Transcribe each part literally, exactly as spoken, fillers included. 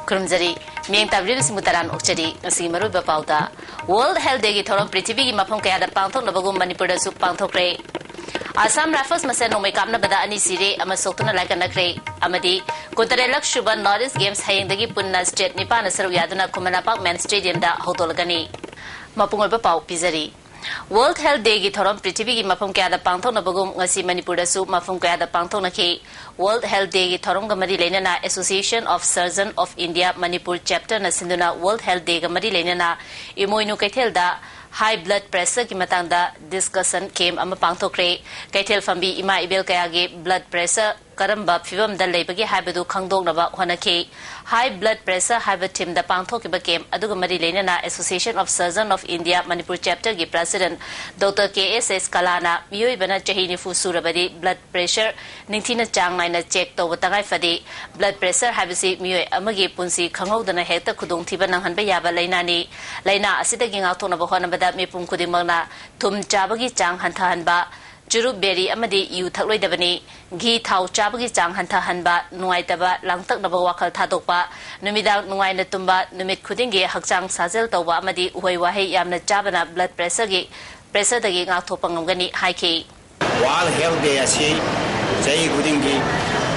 ꯈꯨꯔꯨꯝꯖꯔꯤ꯫ ꯃꯤꯠꯌꯦꯡ ꯇꯥꯕꯤꯔꯤꯕꯁꯤꯡꯕꯨ ꯇꯔꯥꯝꯅ ꯑꯣꯛꯆꯔꯤ꯫ ꯉꯁꯤꯒꯤ ꯃꯔꯨꯑꯣꯏꯕ ꯄꯥꯎꯗ, World Health Day ꯒꯤ ꯊꯧꯔꯝ ꯄ꯭ꯔꯤꯊꯤꯕꯤꯒꯤ ꯃꯐꯝ ꯀꯌꯥꯗ ꯄꯥꯡꯊꯣꯛꯅꯕꯒꯨꯝ ꯃꯅꯤꯄꯨꯔꯗꯁꯨ ꯄꯥꯡꯊꯣꯛꯈ꯭ꯔꯦ꯫ Assam Rifles ꯃꯁꯦꯟ ꯅꯣꯡꯃꯩ ꯀꯥꯞꯅꯕꯗ ꯑꯅꯤ ꯁꯤꯔꯦ ꯑꯃ ꯁꯣꯛꯇꯨꯅ ꯂꯥꯏꯀꯠꯅꯈ꯭ꯔꯦ꯫ ꯑꯃꯗꯤ ꯀꯨꯟꯇꯔꯦꯠꯂꯛ ꯁꯨꯕ North East Games ꯍꯌꯦꯡꯗꯒꯤ ꯄꯨꯟꯅ state ꯅꯤꯄꯥꯟꯅ ꯁꯔꯨꯛ ꯌꯥꯗꯨꯅ ꯈꯨꯃꯟ ꯂꯝꯄꯥꯛ ꯃꯦꯟ stadium ꯗ ꯍꯧꯗꯣꯛꯂꯒꯅꯤ꯫ ꯃꯄꯨꯡ ꯑꯣꯏꯕ ꯄꯥꯎ ꯄꯤꯖꯔꯤ꯫ World Health Day ꯒꯤ ꯊꯧꯔꯝ ꯄ꯭ꯔꯤꯊꯤꯕꯤꯒꯤ ꯃꯐꯝ ꯀꯌꯥꯗ ꯄꯥꯡꯊꯣꯛꯅꯕꯒꯨꯝ ꯉꯁꯤ ꯃꯅꯤꯄꯨꯔꯗꯁꯨ ꯃꯐꯝ ꯀꯌꯥꯗ ꯄꯥꯡꯊꯣꯛꯅꯈꯤ꯫ World Health Day ꯒꯤ ꯊꯧꯔꯝꯒ ꯃꯔꯤ ꯂꯩꯅꯅ Association of Surgeon of India Manipur Chapter ꯅ ꯁꯤꯟꯗꯨꯅ World Health Day ꯒ ꯃꯔꯤ ꯂꯩꯅꯅ ꯏꯃꯣꯏꯅꯨ ꯀꯩꯊꯦꯜꯗ high blood pressure ꯒꯤ ꯃꯇꯥꯡꯗ discussion camp ꯑꯃ ꯄꯥꯡꯊꯣꯛꯈ꯭ꯔꯦ꯫ ꯀꯩꯊꯦꯜ ꯐꯝꯕꯤ ꯏꯃꯥ ꯏꯕꯦꯜ ꯀꯌꯥꯒꯤ blood pressure ꯀꯔꯝꯕ ꯐꯤꯚꯝꯗ ꯂꯩꯕꯒꯦ ꯍꯥꯏꯕꯗꯨ ꯈꯪꯗꯣꯛꯅꯕ ꯍꯣꯠꯅꯈꯤ꯫ High blood pressure ꯍꯥꯏꯕ theme ꯗ ꯄꯥꯡꯊꯣꯛꯈꯤꯕ camp ꯑꯗꯨꯒ ꯃꯔꯤ ꯂꯩꯅꯅ Association of Surgeon of India Manipur Chapter ꯒꯤ President Doctor K S S ꯀꯂꯥꯅ ꯃꯤꯑꯣꯏꯕꯅ ꯆꯍꯤ ꯅꯤꯐꯨ ꯁꯨꯔꯕꯗꯤ blood pressure ꯅꯤꯡꯊꯤꯅ ꯆꯥꯡ ꯅꯥꯏꯅ check ꯇꯧꯕ ꯇꯉꯥꯏ ꯐꯗꯦ꯫ Blood pressure ꯍꯥꯏꯕꯁꯤ ꯃꯤꯑꯣꯏ ꯑꯃꯒꯤ ꯄꯨꯟꯁꯤ ꯈꯪꯍꯧꯗꯅ ꯍꯦꯛꯇ ꯈꯨꯗꯣꯡꯊꯤꯕ ꯅꯪꯍꯟꯕ ꯌꯥꯕ ꯂꯥꯏꯅꯥꯅꯤ꯫ ꯂꯥꯏꯅꯥ ꯑꯁꯤꯗꯒꯤ ꯉꯥꯛꯊꯣꯛꯅꯕ ꯍꯣꯠꯅꯕꯗ ꯃꯤꯄꯨꯝ ꯈꯨꯗꯤꯡꯃꯛꯅ ꯊꯨꯝ ꯆꯥꯕꯒꯤ ꯆꯥꯡ ꯍꯟꯊꯍꯟꯕ, ꯆꯨꯔꯨꯞ, ꯕꯦꯔꯤ ꯑꯃꯗꯤ ꯌꯨ ꯊꯛꯂꯣꯏꯗꯕꯅꯤ꯫ ꯘꯤ ꯊꯥꯎ ꯆꯥꯕꯒꯤ ꯆꯥꯡ ꯍꯟꯊꯍꯟꯕ, ꯅꯨꯡꯉꯥꯏꯇꯕ, ꯂꯥꯡꯇꯛꯅꯕ ꯋꯥꯈꯜ ꯊꯥꯗꯣꯛꯄ, ꯅꯨꯃꯤꯗꯥꯡ ꯅꯨꯡꯉꯥꯏꯅ ꯇꯨꯝꯕ, ꯅꯨꯃꯤꯠ ꯈꯨꯗꯤꯡꯒꯤ ꯍꯛꯆꯥꯡ ꯁꯥꯖꯦꯜ ꯇꯧꯕ ꯑꯃꯗꯤ ꯎꯍꯩ ꯋꯥꯍꯩ ꯌꯥꯝꯅ ꯆꯥꯕꯅ blood pressure ꯒꯤ, pressure ꯗꯒꯤ ꯉꯥꯛꯊꯣꯛꯄ ꯉꯝꯒꯅꯤ ꯍꯥꯏꯈꯤ꯫ World Health Day ꯑꯁꯤ ꯆꯍꯤ ꯈꯨꯗꯤꯡꯒꯤ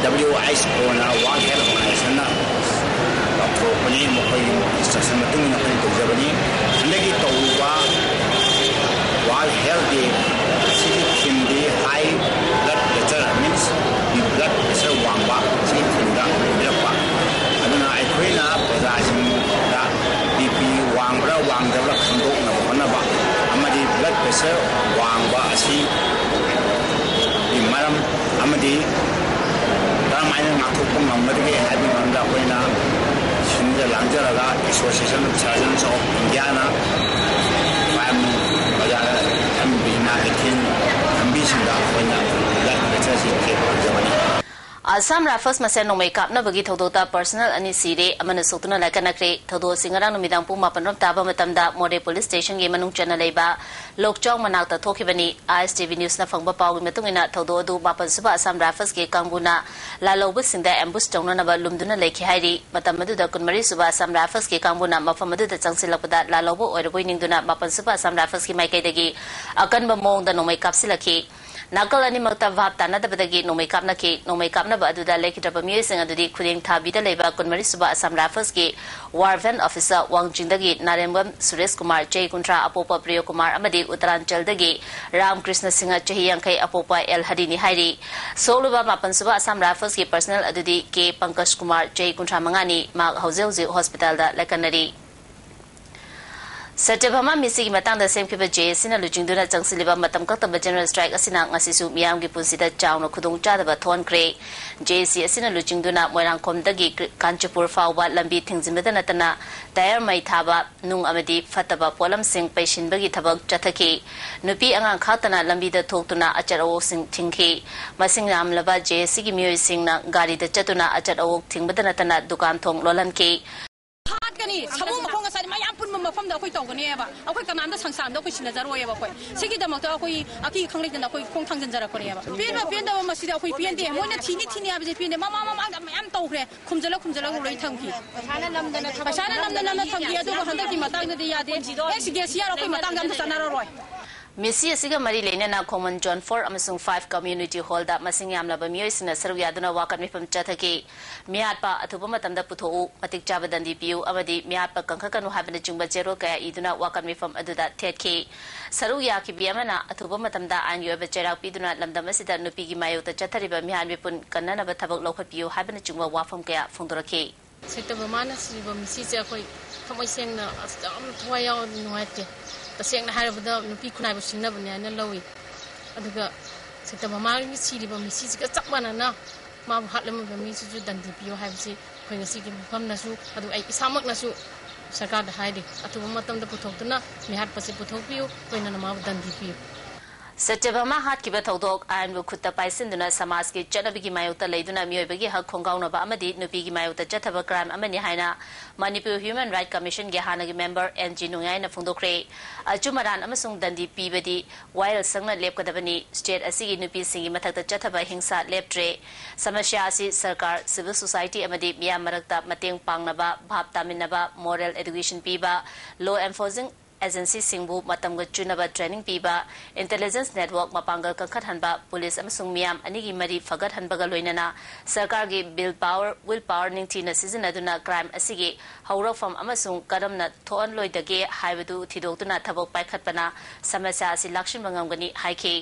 W H O ꯅ, World Health Organization ꯅ ꯂꯥꯎꯊꯣꯔꯛꯄꯅꯤ, ꯃꯈꯣꯏꯒꯤ instruction ꯃꯇꯨꯡ ꯏꯟꯅ ꯑꯩꯈꯣꯏꯅ ꯇꯧꯖꯕꯅꯤ꯫ ꯍꯟꯗꯛꯀꯤ ꯇꯧꯔꯤꯕ World Health Day ꯑꯁꯤꯒꯤ theme ꯗꯤ high blood pressure, means blood pressure ꯋꯥꯡꯕ, ꯁꯤꯒꯤ theme ꯗ ꯑꯣꯏꯕꯤꯔꯛꯄ꯫ ꯑꯗꯨꯅ ꯑꯩꯈꯣꯏꯅ ꯄ꯭ꯔꯖꯥꯁꯤꯡꯗ B P ꯋꯥꯡꯕ꯭ꯔꯥ ꯋꯥꯡꯗꯕ꯭ꯔꯥ ꯈꯪꯗꯣꯛꯅꯕ ꯍꯣꯠꯅꯕ ꯑꯃꯗꯤ blood pressure ꯋꯥꯡꯕ ꯑꯁꯤ ꯒꯤ ꯃꯔꯝ ꯑꯃꯗꯤ ꯀꯔꯝꯍꯥꯏꯅ ꯉꯥꯛꯊꯣꯛꯄ ꯉꯝꯒꯗꯒꯦ ꯍꯥꯏꯕꯒꯤ ꯃꯔꯝꯗ ꯑꯩꯈꯣꯏꯅ ꯁꯤꯟꯖ ꯂꯥꯡꯖꯔꯒ Association of Surgeons of India ꯅ ꯈ꯭ꯋꯥꯏꯔꯝꯕꯟ ꯕꯖꯥꯔꯗ ꯐꯝꯕꯤꯅ ꯀꯩꯊꯦꯜ ꯂꯝꯕꯤꯁꯤꯡꯗ ꯑꯩꯈꯣꯏꯅ blood pressure ꯁꯤ check ꯇꯧꯖꯕꯅꯤ꯫ ꯑꯁꯥꯝ ꯔꯥꯏꯐꯜꯁ ꯃꯁꯦꯟ ꯅꯣꯡꯃꯩ ꯀꯥꯞꯅꯕꯒꯤ ꯊꯧꯗꯣꯛꯇ ꯄꯔꯁꯅꯦꯜ ꯑꯅꯤ ꯁꯤꯔꯦ, ꯑꯃꯅ ꯁꯣꯛꯇꯨꯅ ꯂꯥꯏꯀꯠꯅꯈ꯭ꯔꯦ꯫ ꯊꯧꯗꯣꯛ ꯑꯁꯤ ꯉꯔꯥꯡ ꯅꯨꯃꯤꯗꯥꯡ ꯄꯨꯡ ꯃꯥꯄꯟ ꯔꯣꯝ ꯇꯥꯕ ꯃꯇꯝꯗ ꯃꯣꯔꯦ ꯄꯨꯂꯤꯁ ꯁ꯭ꯇꯦꯁꯟꯒꯤ ꯃꯅꯨꯡ ꯆꯟꯅ ꯂꯩꯕ ꯂꯣꯛꯆꯥꯎ ꯃꯅꯥꯛꯇ ꯊꯣꯛꯈꯤꯕꯅꯤ꯫ ꯑꯥꯏ ꯑꯦꯁ ꯇꯤ ꯚꯤ ꯅ꯭ꯌꯨꯁꯅ ꯐꯪꯕ ꯄꯥꯎꯒꯤ ꯃꯇꯨꯡ ꯏꯟꯅ, ꯊꯧꯗꯣꯛ ꯑꯗꯨ ꯃꯥꯄꯟ ꯁꯨꯕ ꯑꯁꯥꯝ ꯔꯥꯏꯐꯜꯁꯀꯤ ꯀꯥꯡꯕꯨꯅ ꯂꯥꯜꯍꯧꯕꯁꯤꯡꯗ ꯑꯦꯝꯕꯨꯁ ꯇꯧꯅꯅꯕ ꯂꯨꯝꯗꯨꯅ ꯂꯩꯈꯤ ꯍꯥꯏꯔꯤ꯫ ꯃꯇꯝ ꯑꯗꯨꯗ ꯀꯨꯟꯃꯔꯤ ꯁꯨꯕ ꯑꯁꯥꯝ ꯔꯥꯏꯐꯜꯁꯀꯤ ꯀꯥꯡꯕꯨꯅ ꯃꯐꯝ ꯑꯗꯨꯗ ꯆꯪꯁꯤꯜꯂꯛꯄꯗ ꯂꯥꯜꯍꯧꯕ ꯑꯣꯏꯔꯕꯣꯏ ꯅꯤꯡꯗꯨꯅ ꯃꯥꯄꯟ ꯁꯨꯕ ꯑꯁꯥꯝ ꯔꯥꯏꯐꯜꯁꯀꯤ ꯃꯥꯏꯀꯩꯗꯒꯤ ꯑꯀꯟꯕ ꯃꯑꯣꯡꯗ ꯅꯣꯡꯃꯩ ꯀꯥꯞꯁꯤꯜꯂꯛꯈꯤ꯫ ꯅꯥꯀꯜ ꯑꯅꯤꯃꯛꯇ ꯚꯥꯞ ꯇꯥꯅꯗꯕꯗꯒꯤ ꯅꯣꯡꯃꯩ ꯀꯥꯞꯅꯈꯤ꯫ ꯅꯣꯡꯃꯩ ꯀꯥꯞꯅꯕ ꯑꯗꯨꯗ ꯂꯩꯈꯤꯗ꯭ꯔꯕ ꯃꯤꯑꯣꯏꯁꯤꯡ ꯑꯗꯨꯗꯤ ꯈꯨꯗꯦꯡ ꯊꯥꯕꯤꯗ ꯂꯩꯕ ꯀꯨꯟꯃꯔꯤ ꯁꯨꯕ ꯑꯁꯥꯝ ꯔꯥꯏꯐꯜꯁꯀꯤ ꯋꯥꯔ ꯚꯦꯟ ꯑꯣꯐꯤꯁꯥꯔ ꯋꯥꯡꯖꯤꯡꯗꯒꯤ ꯅꯥꯔꯦꯝꯕꯝ ꯁꯨꯔꯦꯁ ꯀꯨꯃꯥꯔ, ꯆꯍꯤ ꯀꯨꯟꯊ꯭ꯔꯥ, ꯑꯄꯣꯛꯄ ꯄ꯭ꯔꯤꯌꯣ ꯀꯨꯃꯥꯔ, ꯑꯃꯗꯤ ꯎꯠꯇꯔꯥꯟꯆꯜꯗꯒꯤ ꯔꯥꯝ ꯀ꯭ꯔꯤꯁꯅ ꯁꯤꯡꯍ, ꯆꯍꯤ ꯌꯥꯡꯈꯩ, ꯑꯄꯣꯛꯄ ꯑꯦꯜ ꯍꯔꯤꯅꯤ ꯍꯥꯏꯔꯤ꯫ ꯁꯣꯛꯂꯤꯕ ꯃꯥꯄꯟ ꯁꯨꯕ ꯑꯁꯥꯝ ꯔꯥꯏꯐꯜꯁꯀꯤ ꯄꯔꯁꯅꯦꯜ ꯑꯗꯨꯗꯤ ꯀꯦ ꯄꯪꯀꯖ ꯀꯨꯃꯥꯔ, ꯆꯍꯤ ꯀꯨꯟꯊ꯭ꯔꯥ ꯃꯉꯥꯅꯤ, ꯃꯍꯥꯛ ꯍꯧꯖꯤꯛ ꯍꯧꯖꯤꯛ ꯍꯣꯁꯄꯤꯇꯥꯜꯗ ꯂꯥꯏꯀꯠꯅꯔꯤ꯫ ꯁꯇ꯭ꯌꯚꯥꯃꯥ ꯃꯤꯁꯤꯒꯤ ꯃꯇꯥꯡꯗ ꯁꯦꯝꯈꯤꯕ ꯖꯦ ꯑꯦ ꯁꯤꯅ ꯂꯨꯆꯤꯡꯗꯨꯅ ꯆꯪꯁꯤꯜꯂꯤꯕ ꯃꯇꯝ ꯀꯛꯇꯕ ꯖꯦꯅꯔꯦꯜ ꯁ꯭ꯇ꯭ꯔꯥꯏꯛ ꯑꯁꯤꯅ ꯉꯁꯤꯁꯨ ꯃꯤꯌꯥꯝꯒꯤ ꯄꯨꯟꯁꯤꯗ ꯆꯥꯎꯅ ꯈꯨꯗꯣꯡꯆꯥꯗꯕ ꯊꯣꯛꯍꯟꯈ꯭ꯔꯦ꯫ ꯖꯦ ꯑꯦ ꯁꯤ ꯑꯁꯤꯅ ꯂꯨꯆꯤꯡꯗꯨꯅ ꯃꯣꯏꯔꯥꯡꯈꯣꯝꯗꯒꯤ ꯀ꯭ꯔꯤ-, ꯀꯥꯟꯆꯤꯄꯨꯔ ꯐꯥꯎꯕ ꯂꯝꯕꯤ ꯊꯤꯡꯖꯤꯟꯕꯗ ꯅꯠꯇꯅ ꯇꯥꯌꯔ ꯃꯩ ꯊꯥꯕ, ꯅꯨꯡ ꯑꯃꯗꯤ ꯐꯠꯇꯕ ꯄꯣꯠꯂꯝꯁꯤꯡ ꯄꯩꯁꯤꯟꯕꯒꯤ ꯊꯕꯛ ꯆꯠꯊꯈꯤ꯫ ꯅꯨꯄꯤ ꯑꯉꯥꯡ ꯈꯥꯛꯇꯅ ꯂꯝꯕꯤꯗ ꯊꯣꯛꯇꯨꯅ ꯑꯆꯠ ꯑꯋꯣꯛꯁꯤꯡ ꯊꯤꯡꯈꯤ꯫ ꯃꯁꯤꯡ ꯌꯥꯝꯂꯕ ꯖꯦ ꯑꯦ ꯁꯤꯒꯤ ꯃꯤꯑꯣꯏꯁꯤꯡꯅ ꯒꯥꯔꯤꯗ ꯆꯠꯇꯨꯅ ꯑꯆꯠ ꯑꯋꯣꯛ ꯊꯤꯡꯕꯗ ꯅꯠꯇꯅ ꯗꯨꯀꯥꯟ ꯊꯣꯡ ꯂꯣꯜꯍꯟꯈꯤ꯫ ꯍꯥꯠꯀꯅꯤ꯫ ꯁꯥꯃꯨ ꯃꯈꯣꯡ ꯑꯁꯥꯗꯤ ꯃꯌꯥꯝ ꯄꯨꯟꯕ ꯃꯐꯝꯗ ꯑꯩꯈꯣꯏ ꯇꯧꯒꯅꯦꯕ꯫ ꯑꯩꯈꯣꯏ ꯀꯅꯥꯝꯇ ꯁꯪꯁꯥꯟꯗ ꯑꯩꯈꯣꯏ ꯁꯤꯟꯅꯖꯔꯣꯏꯕ꯫ ꯑꯩꯈꯣꯏ ꯁꯤꯒꯤꯗꯃꯛꯇ ꯑꯩꯈꯣꯏ ꯑꯀꯤ ꯈꯪꯂꯩꯇꯅ ꯑꯩꯈꯣꯏ ꯈꯣꯡ ꯊꯥꯡꯖꯤꯟꯖꯔꯛꯄꯅꯦꯕ꯫ ꯄꯦꯟꯕ ꯄꯦꯟꯗꯕ ꯃꯁꯤꯗꯤ ꯑꯩꯈꯣꯏ ꯄꯦꯟꯗꯦ꯫ ꯃꯣꯏꯅ ꯊꯤꯅꯤ ꯊꯤꯅꯤ ꯍꯥꯏꯕꯁꯦ ꯄꯦꯟꯗꯦ꯫ ꯃꯃꯥꯡ ꯃꯃꯥꯡꯗ ꯃꯌꯥꯝ ꯇꯧꯈ꯭ꯔꯦ꯫ ꯈꯨꯝꯖꯤꯜꯂ ꯈꯨꯝꯖꯤꯜꯂ ꯂꯣꯏ ꯊꯝꯈꯤ꯫ ꯄꯩꯁꯥꯅ ꯅꯝꯗꯅ ꯊꯝꯈꯤ꯫ ꯑꯗꯨꯕꯨ ꯍꯟꯗꯛꯀꯤ ꯃꯇꯥꯡꯗꯗꯤ ꯌꯥꯗꯦ꯫ S D S C R ꯑꯩꯈꯣꯏ ꯃꯇꯥꯡꯗ ꯑꯝꯇ ꯆꯠꯅꯔꯔꯣꯏ꯫ ꯃꯤꯠꯁꯤ ꯑꯁꯤꯒ ꯃꯔꯤ ꯂꯩꯅꯅ ꯈꯣꯡꯃꯟ ꯖꯣꯟ ꯐꯣꯔ ꯑꯃꯁꯨꯡ ꯐꯥꯏꯚ ꯀꯝꯃ꯭ꯌꯨꯅꯤꯇꯤ ꯍꯣꯜꯗ ꯃꯁꯤꯡ ꯌꯥꯝꯂꯕ ꯃꯤꯑꯣꯏꯁꯤꯡꯅ ꯁꯔꯨꯛ ꯌꯥꯗꯨꯅ ꯋꯥꯀꯠ ꯃꯤꯐꯝ ꯆꯠꯊꯈꯤ꯫ ꯃꯤꯍꯥꯠꯄ ꯑꯊꯨꯕ ꯃꯇꯝꯗ ꯄꯨꯊꯣꯛꯎ, ꯃꯇꯤꯛ ꯆꯥꯕ ꯗꯟꯗꯤ ꯄꯤꯌꯨ ꯑꯃꯗꯤ ꯃꯤꯍꯥꯠꯄ ꯀꯟꯈꯠꯀꯅꯨ ꯍꯥꯏꯕꯅꯆꯤꯡꯕ ꯆꯦꯔꯣꯜ ꯀꯌꯥ ꯏꯗꯨꯅ ꯋꯥꯀꯠ ꯃꯤꯐꯝ ꯑꯗꯨꯗ ꯊꯦꯠꯈꯤ꯫ ꯁꯔꯨꯛ ꯌꯥꯈꯤꯕꯤ ꯑꯃꯅ ꯑꯊꯨꯕ ꯃꯇꯝꯗ ꯑꯥꯏꯟꯒꯤ ꯑꯣꯏꯕ ꯆꯩꯔꯥꯛ ꯄꯤꯗꯨꯅ ꯂꯝꯗꯝ ꯑꯁꯤꯗ ꯅꯨꯄꯤꯒꯤ ꯃꯥꯌꯣꯛꯇ ꯆꯠꯊꯔꯤꯕ ꯃꯤꯍꯥꯠ ꯃꯤꯄꯨꯟ ꯀꯟꯅꯅꯕ ꯊꯕꯛ ꯂꯧꯈꯠꯄꯤꯌꯨ ꯍꯥꯏꯕꯅꯆꯤꯡꯕ ꯋꯥꯐꯝ ꯀꯌꯥ ꯐꯣꯡꯗꯣꯔꯛꯈꯤ꯫ ꯁꯩꯇꯚꯃꯥꯅ ꯁꯤꯕ ꯃꯤꯁꯤꯁꯦ ꯑꯩꯈꯣꯏ ꯊꯃꯣꯏ ꯁꯦꯡꯅ ꯑꯁ ꯌꯥꯝ ꯊꯋꯥꯏ ꯌꯥꯎ ꯅꯨꯡꯉꯥꯏꯇꯦ꯫ ꯇꯁꯦꯡꯅ ꯍꯥꯏꯔꯕꯗ ꯅꯨꯄꯤ ꯈꯨꯟꯅꯥꯏꯕꯨ ꯁꯤꯡꯅꯕꯅꯦ ꯍꯥꯏꯅ ꯂꯧꯏ꯫ ꯑꯗꯨꯒ ꯁꯩꯇꯚꯃꯥꯒꯤ ꯁꯤꯔꯤꯕ ꯃꯤꯁꯤꯁꯤꯒ ꯆꯞ ꯃꯥꯟꯅꯅ ꯃꯥꯕꯨ ꯍꯥꯠꯂꯝꯃꯤꯕ ꯃꯤꯁꯤꯁꯨ ꯗꯟꯗꯤ ꯄꯤꯌꯨ ꯍꯥꯏꯕꯁꯤ ꯑꯩꯈꯣꯏ ꯉꯁꯤꯒꯤ ꯃꯐꯝꯅꯁꯨ, ꯑꯗꯨꯒ ꯑꯩ ꯏꯁꯥꯃꯛꯅꯁꯨ ꯁꯔꯀꯥꯔꯗ ꯍꯥꯏꯔꯤ, ꯑꯊꯨꯕ ꯃꯇꯝꯗ ꯄꯨꯊꯣꯛꯇꯨꯅ ꯃꯤꯍꯥꯠꯄꯁꯦ ꯄꯨꯊꯣꯛꯄꯤꯌꯨ, ꯂꯣꯏꯅꯅ ꯃꯥꯕꯨ ꯗꯟꯗꯤ ꯄꯤꯌꯨ꯫ ꯁꯇ꯭ꯌꯚꯥꯃꯥ ꯍꯥꯠꯈꯤꯕ ꯊꯧꯗꯣꯛ ꯑꯥꯏꯟꯕꯨ ꯈꯨꯠꯇ ꯄꯥꯏꯁꯤꯟꯗꯨꯅ ꯁꯃꯥꯖꯀꯤ ꯆꯠꯅꯕꯤꯒꯤ ꯃꯥꯌꯣꯛꯇ ꯂꯩꯗꯨꯅ ꯃꯤꯑꯣꯏꯕꯒꯤ ꯍꯛ ꯈꯣꯡꯒꯥꯎꯅꯕ ꯑꯃꯗꯤ ꯅꯨꯄꯤꯒꯤ ꯃꯥꯌꯣꯛꯇ ꯆꯠꯊꯕ ꯀ꯭ꯔꯥꯏꯝ ꯑꯃꯅꯤ ꯍꯥꯏꯅ ꯃꯅꯤꯄꯨꯔ ꯍ꯭ꯌꯨꯃꯦꯟ ꯔꯥꯏꯠ ꯀꯃꯤꯁꯟꯒꯤ ꯍꯥꯟꯅꯒꯤ ꯃꯦꯝꯕꯔ ꯑꯦꯟ ꯖꯤ ꯅꯣꯡꯌꯥꯏꯅ ꯐꯣꯡꯗꯣꯛꯈ꯭ꯔꯦ꯫ ꯑꯆꯨꯝ ꯑꯔꯥꯟ ꯑꯃꯁꯨꯡ ꯗꯟꯗꯤ ꯄꯤꯕꯗꯤ ꯋꯥꯌꯦꯜ ꯁꯪꯅ ꯂꯦꯞꯀꯗꯕꯅꯤ꯫ ꯁ꯭ꯇꯦꯠ ꯑꯁꯤꯒꯤ ꯅꯨꯄꯤꯁꯤꯡꯒꯤ ꯃꯊꯛꯇ ꯆꯠꯊꯕ ꯍꯤꯡꯁꯥ ꯂꯦꯞꯇ꯭ꯔꯦ꯫ ꯁꯃꯁ꯭ꯌꯥ ꯑꯁꯤ ꯁꯔꯀꯥꯔ, ꯁꯤꯚꯤꯜ ꯁꯣꯁꯥꯏꯇꯤ ꯑꯃꯗꯤ ꯃꯤꯌꯥꯝ ꯃꯔꯛꯇ ꯃꯇꯦꯡ ꯄꯥꯡꯅꯕ, ꯚꯥꯞ ꯇꯥꯃꯤꯟꯅꯕ, ꯃꯣꯔꯦꯜ ꯑꯦꯗꯨꯀꯦꯁꯟ ꯄꯤꯕ, ꯂꯣ ꯑꯦꯟꯐꯣꯔꯁꯤꯡ ꯑꯦꯖꯦꯟꯁꯤꯁꯤꯡꯕꯨ ꯃꯇꯝꯒ ꯆꯨꯅꯕ ꯇ꯭ꯔꯦꯅꯤꯡ ꯄꯤꯕ, ꯏꯟꯇꯦꯂꯤꯖꯦꯟꯁ ꯅꯦꯠꯋꯥꯔꯛ ꯃꯄꯥꯡꯒꯜ ꯀꯟꯈꯠꯍꯟꯕ, ꯄꯨꯂꯤꯁ ꯑꯃꯁꯨꯡ ꯃꯤꯌꯥꯝ ꯑꯅꯤꯒꯤ ꯃꯔꯤ ꯐꯒꯠꯍꯟꯕꯒ ꯂꯣꯏꯅꯅ ꯁꯔꯀꯥꯔꯒꯤ ꯕꯤꯜ ꯄꯥꯋꯔ, ꯋꯤꯜ ꯄꯥꯋꯔ ꯅꯤꯡꯊꯤꯅ ꯁꯤꯖꯤꯟꯅꯗꯨꯅ ꯀ꯭ꯔꯥꯏꯝ ꯑꯁꯤꯒꯤ ꯍꯧꯔꯛꯐꯝ ꯑꯃꯁꯨꯡ ꯀꯔꯝꯅ ꯊꯣꯛꯍꯜꯂꯣꯏꯗꯒꯦ ꯍꯥꯏꯕꯗꯨ ꯊꯤꯗꯣꯛꯇꯨꯅ ꯊꯕꯛ ꯄꯥꯏꯈꯠꯄꯅ ꯁꯃꯁ꯭ꯌꯥ ꯑꯁꯤ ꯂꯥꯛꯁꯤꯟꯕ ꯉꯝꯒꯅꯤ ꯍꯥꯏꯈꯤ꯫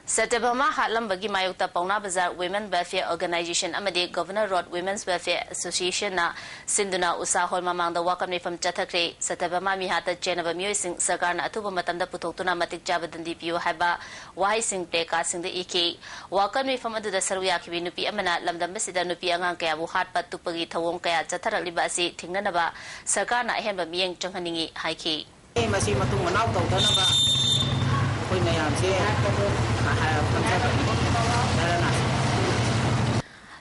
ꯁꯇ꯭ꯌꯚꯥꯃꯥ ꯍꯥꯠꯂꯝꯕꯒꯤ ꯃꯥꯌꯣꯛꯇ ꯄꯥꯎꯅꯥ ꯕꯖꯥꯔ ꯋꯤꯃꯦꯟ ꯋꯦꯜꯐꯤꯌꯔ ꯑꯣꯔꯒꯅꯥꯏꯖꯦꯁꯟ ꯑꯃꯗꯤ ꯒꯚꯔꯅꯔ ꯔꯣꯗ ꯋꯤꯃꯦꯟꯁ ꯋꯦꯜꯐꯤꯌꯔ ꯑꯦꯁꯣꯁꯤꯌꯦꯁꯟꯅ ꯁꯤꯟꯗꯨꯅ ꯎꯁꯥ ꯍꯣꯜ ꯃꯃꯥꯡꯗ ꯋꯥꯀꯠ ꯃꯤꯐꯝ ꯆꯠꯊꯈ꯭ꯔꯦ꯫ ꯁꯇ꯭ꯌꯚꯥꯃꯥ ꯃꯤꯍꯥꯠꯇ ꯆꯦꯟꯅꯕ ꯃꯤꯑꯣꯏꯁꯤꯡ ꯁꯔꯀꯥꯔꯅ ꯑꯊꯨꯕ ꯃꯇꯝꯗ ꯄꯨꯊꯣꯛꯇꯨꯅ ꯃꯇꯤꯛ ꯆꯥꯕ ꯗꯟꯗꯤ ꯄꯤꯌꯨ ꯍꯥꯏꯕ ꯋꯥꯍꯩꯁꯤꯡ ꯄ꯭ꯂꯦꯀꯥꯔꯗꯁꯤꯡꯗ ꯏꯈꯤ꯫ ꯋꯥꯀꯠ ꯃꯤꯐꯝ ꯑꯗꯨꯗ ꯁꯔꯨꯛ ꯌꯥꯈꯤꯕꯤ ꯅꯨꯄꯤ ꯑꯃꯅ ꯂꯝꯗꯝ ꯑꯁꯤꯗ ꯅꯨꯄꯤ ꯑꯉꯥꯡ ꯀꯌꯥꯕꯨ ꯍꯥꯠꯄ ꯇꯨꯞꯄꯒꯤ ꯊꯧꯑꯣꯡ ꯀꯌꯥ ꯆꯠꯊꯔꯛꯂꯤꯕ ꯑꯁꯤ ꯊꯤꯡꯅꯅꯕ ꯁꯔꯀꯥꯔꯅ ꯑꯍꯦꯟꯕ ꯃꯤꯠꯌꯦꯡ ꯆꯪꯍꯟꯅꯤꯡꯏ ꯍꯥꯏꯈꯤ꯫ ꯃꯁꯤ ꯃꯇꯨꯡ ꯃꯅꯥꯎ ꯇꯧꯗꯅꯕ ꯑꯩꯈꯣꯏ ꯃꯌꯥꯝꯁꯦ ꯈꯟꯖꯕꯅꯤ꯫ ꯙꯔꯅꯥ꯫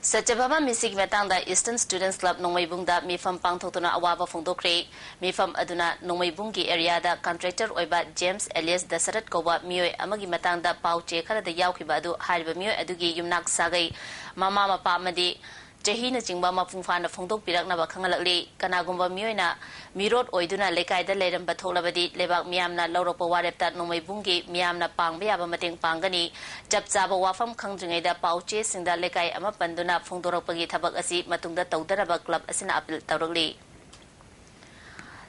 ꯁꯇ꯭ꯌꯚꯥꯃꯥ ꯃꯤꯁꯤꯒꯤ ꯃꯇꯥꯡꯗ Eastern Students Club ꯅꯣꯡꯃꯩꯕꯨꯡꯗ ꯃꯤꯐꯝ ꯄꯥꯡꯊꯣꯛꯇꯨꯅ ꯑꯋꯥꯕ ꯐꯣꯡꯗꯣꯛꯈ꯭ꯔꯦ꯫ ꯃꯤꯐꯝ ꯑꯗꯨꯅ ꯅꯣꯡꯃꯩꯕꯨꯡꯒꯤ ꯑꯦꯔꯤꯌꯥꯗ ꯀꯟꯇ꯭ꯔꯦꯛꯇꯔ ꯑꯣꯏꯕ ꯖꯦꯝꯁ ꯑꯦꯂꯤꯌꯁ ꯗꯁꯔꯠ ꯀꯧꯕ ꯃꯤꯑꯣꯏ ꯑꯃꯒꯤ ꯃꯇꯥꯡꯗ ꯄꯥꯎ ꯆꯦ ꯈꯔꯗ ꯌꯥꯎꯈꯤꯕ ꯑꯗꯨ ꯍꯥꯏꯔꯤꯕ ꯃꯤꯑꯣꯏ ꯑꯗꯨꯒꯤ ꯌꯨꯝꯅꯥꯛ ꯁꯥꯒꯩ, ꯃꯃꯥ ꯃꯄꯥ ꯑꯃꯗꯤ ꯆꯍꯤꯅꯆꯤꯡꯕ ꯃꯄꯨꯡ ꯐꯥꯅ ꯐꯣꯡꯗꯣꯛꯄꯤꯔꯛꯅꯕ ꯈꯪꯍꯜꯂꯛꯂꯤ꯫ ꯀꯅꯥꯒꯨꯝꯕ ꯃꯤꯑꯣꯏꯅ ꯃꯤꯔꯣꯠ ꯑꯣꯏꯗꯨꯅ ꯂꯩꯀꯥꯏꯗ ꯂꯩꯔꯝꯕ ꯊꯣꯛꯂꯕꯗꯤ ꯂꯩꯕꯥꯛ ꯃꯤꯌꯥꯝꯅ ꯂꯧꯔꯛꯄ ꯋꯥꯔꯦꯞꯇ ꯅꯣꯡꯃꯩꯕꯨꯡꯒꯤ ꯃꯤꯌꯥꯝꯅ ꯄꯥꯡꯕ ꯌꯥꯕ ꯃꯇꯦꯡ ꯄꯥꯡꯒꯅꯤ꯫ ꯆꯞ ꯆꯥꯕ ꯋꯥꯐꯝ ꯈꯪꯗ꯭ꯔꯤꯉꯩꯗ ꯄꯥꯎ ꯆꯦꯁꯤꯡꯗ ꯂꯩꯀꯥꯏ ꯑꯃ ꯄꯟꯗꯨꯅ ꯐꯣꯡꯗꯣꯔꯛꯄꯒꯤ ꯊꯕꯛ ꯑꯁꯤ ꯃꯇꯨꯡꯗ ꯇꯧꯗꯅꯕ ꯀ꯭ꯂꯕ ꯑꯁꯤꯅ ꯑꯄꯤꯜ ꯇꯧꯔꯛꯂꯤ꯫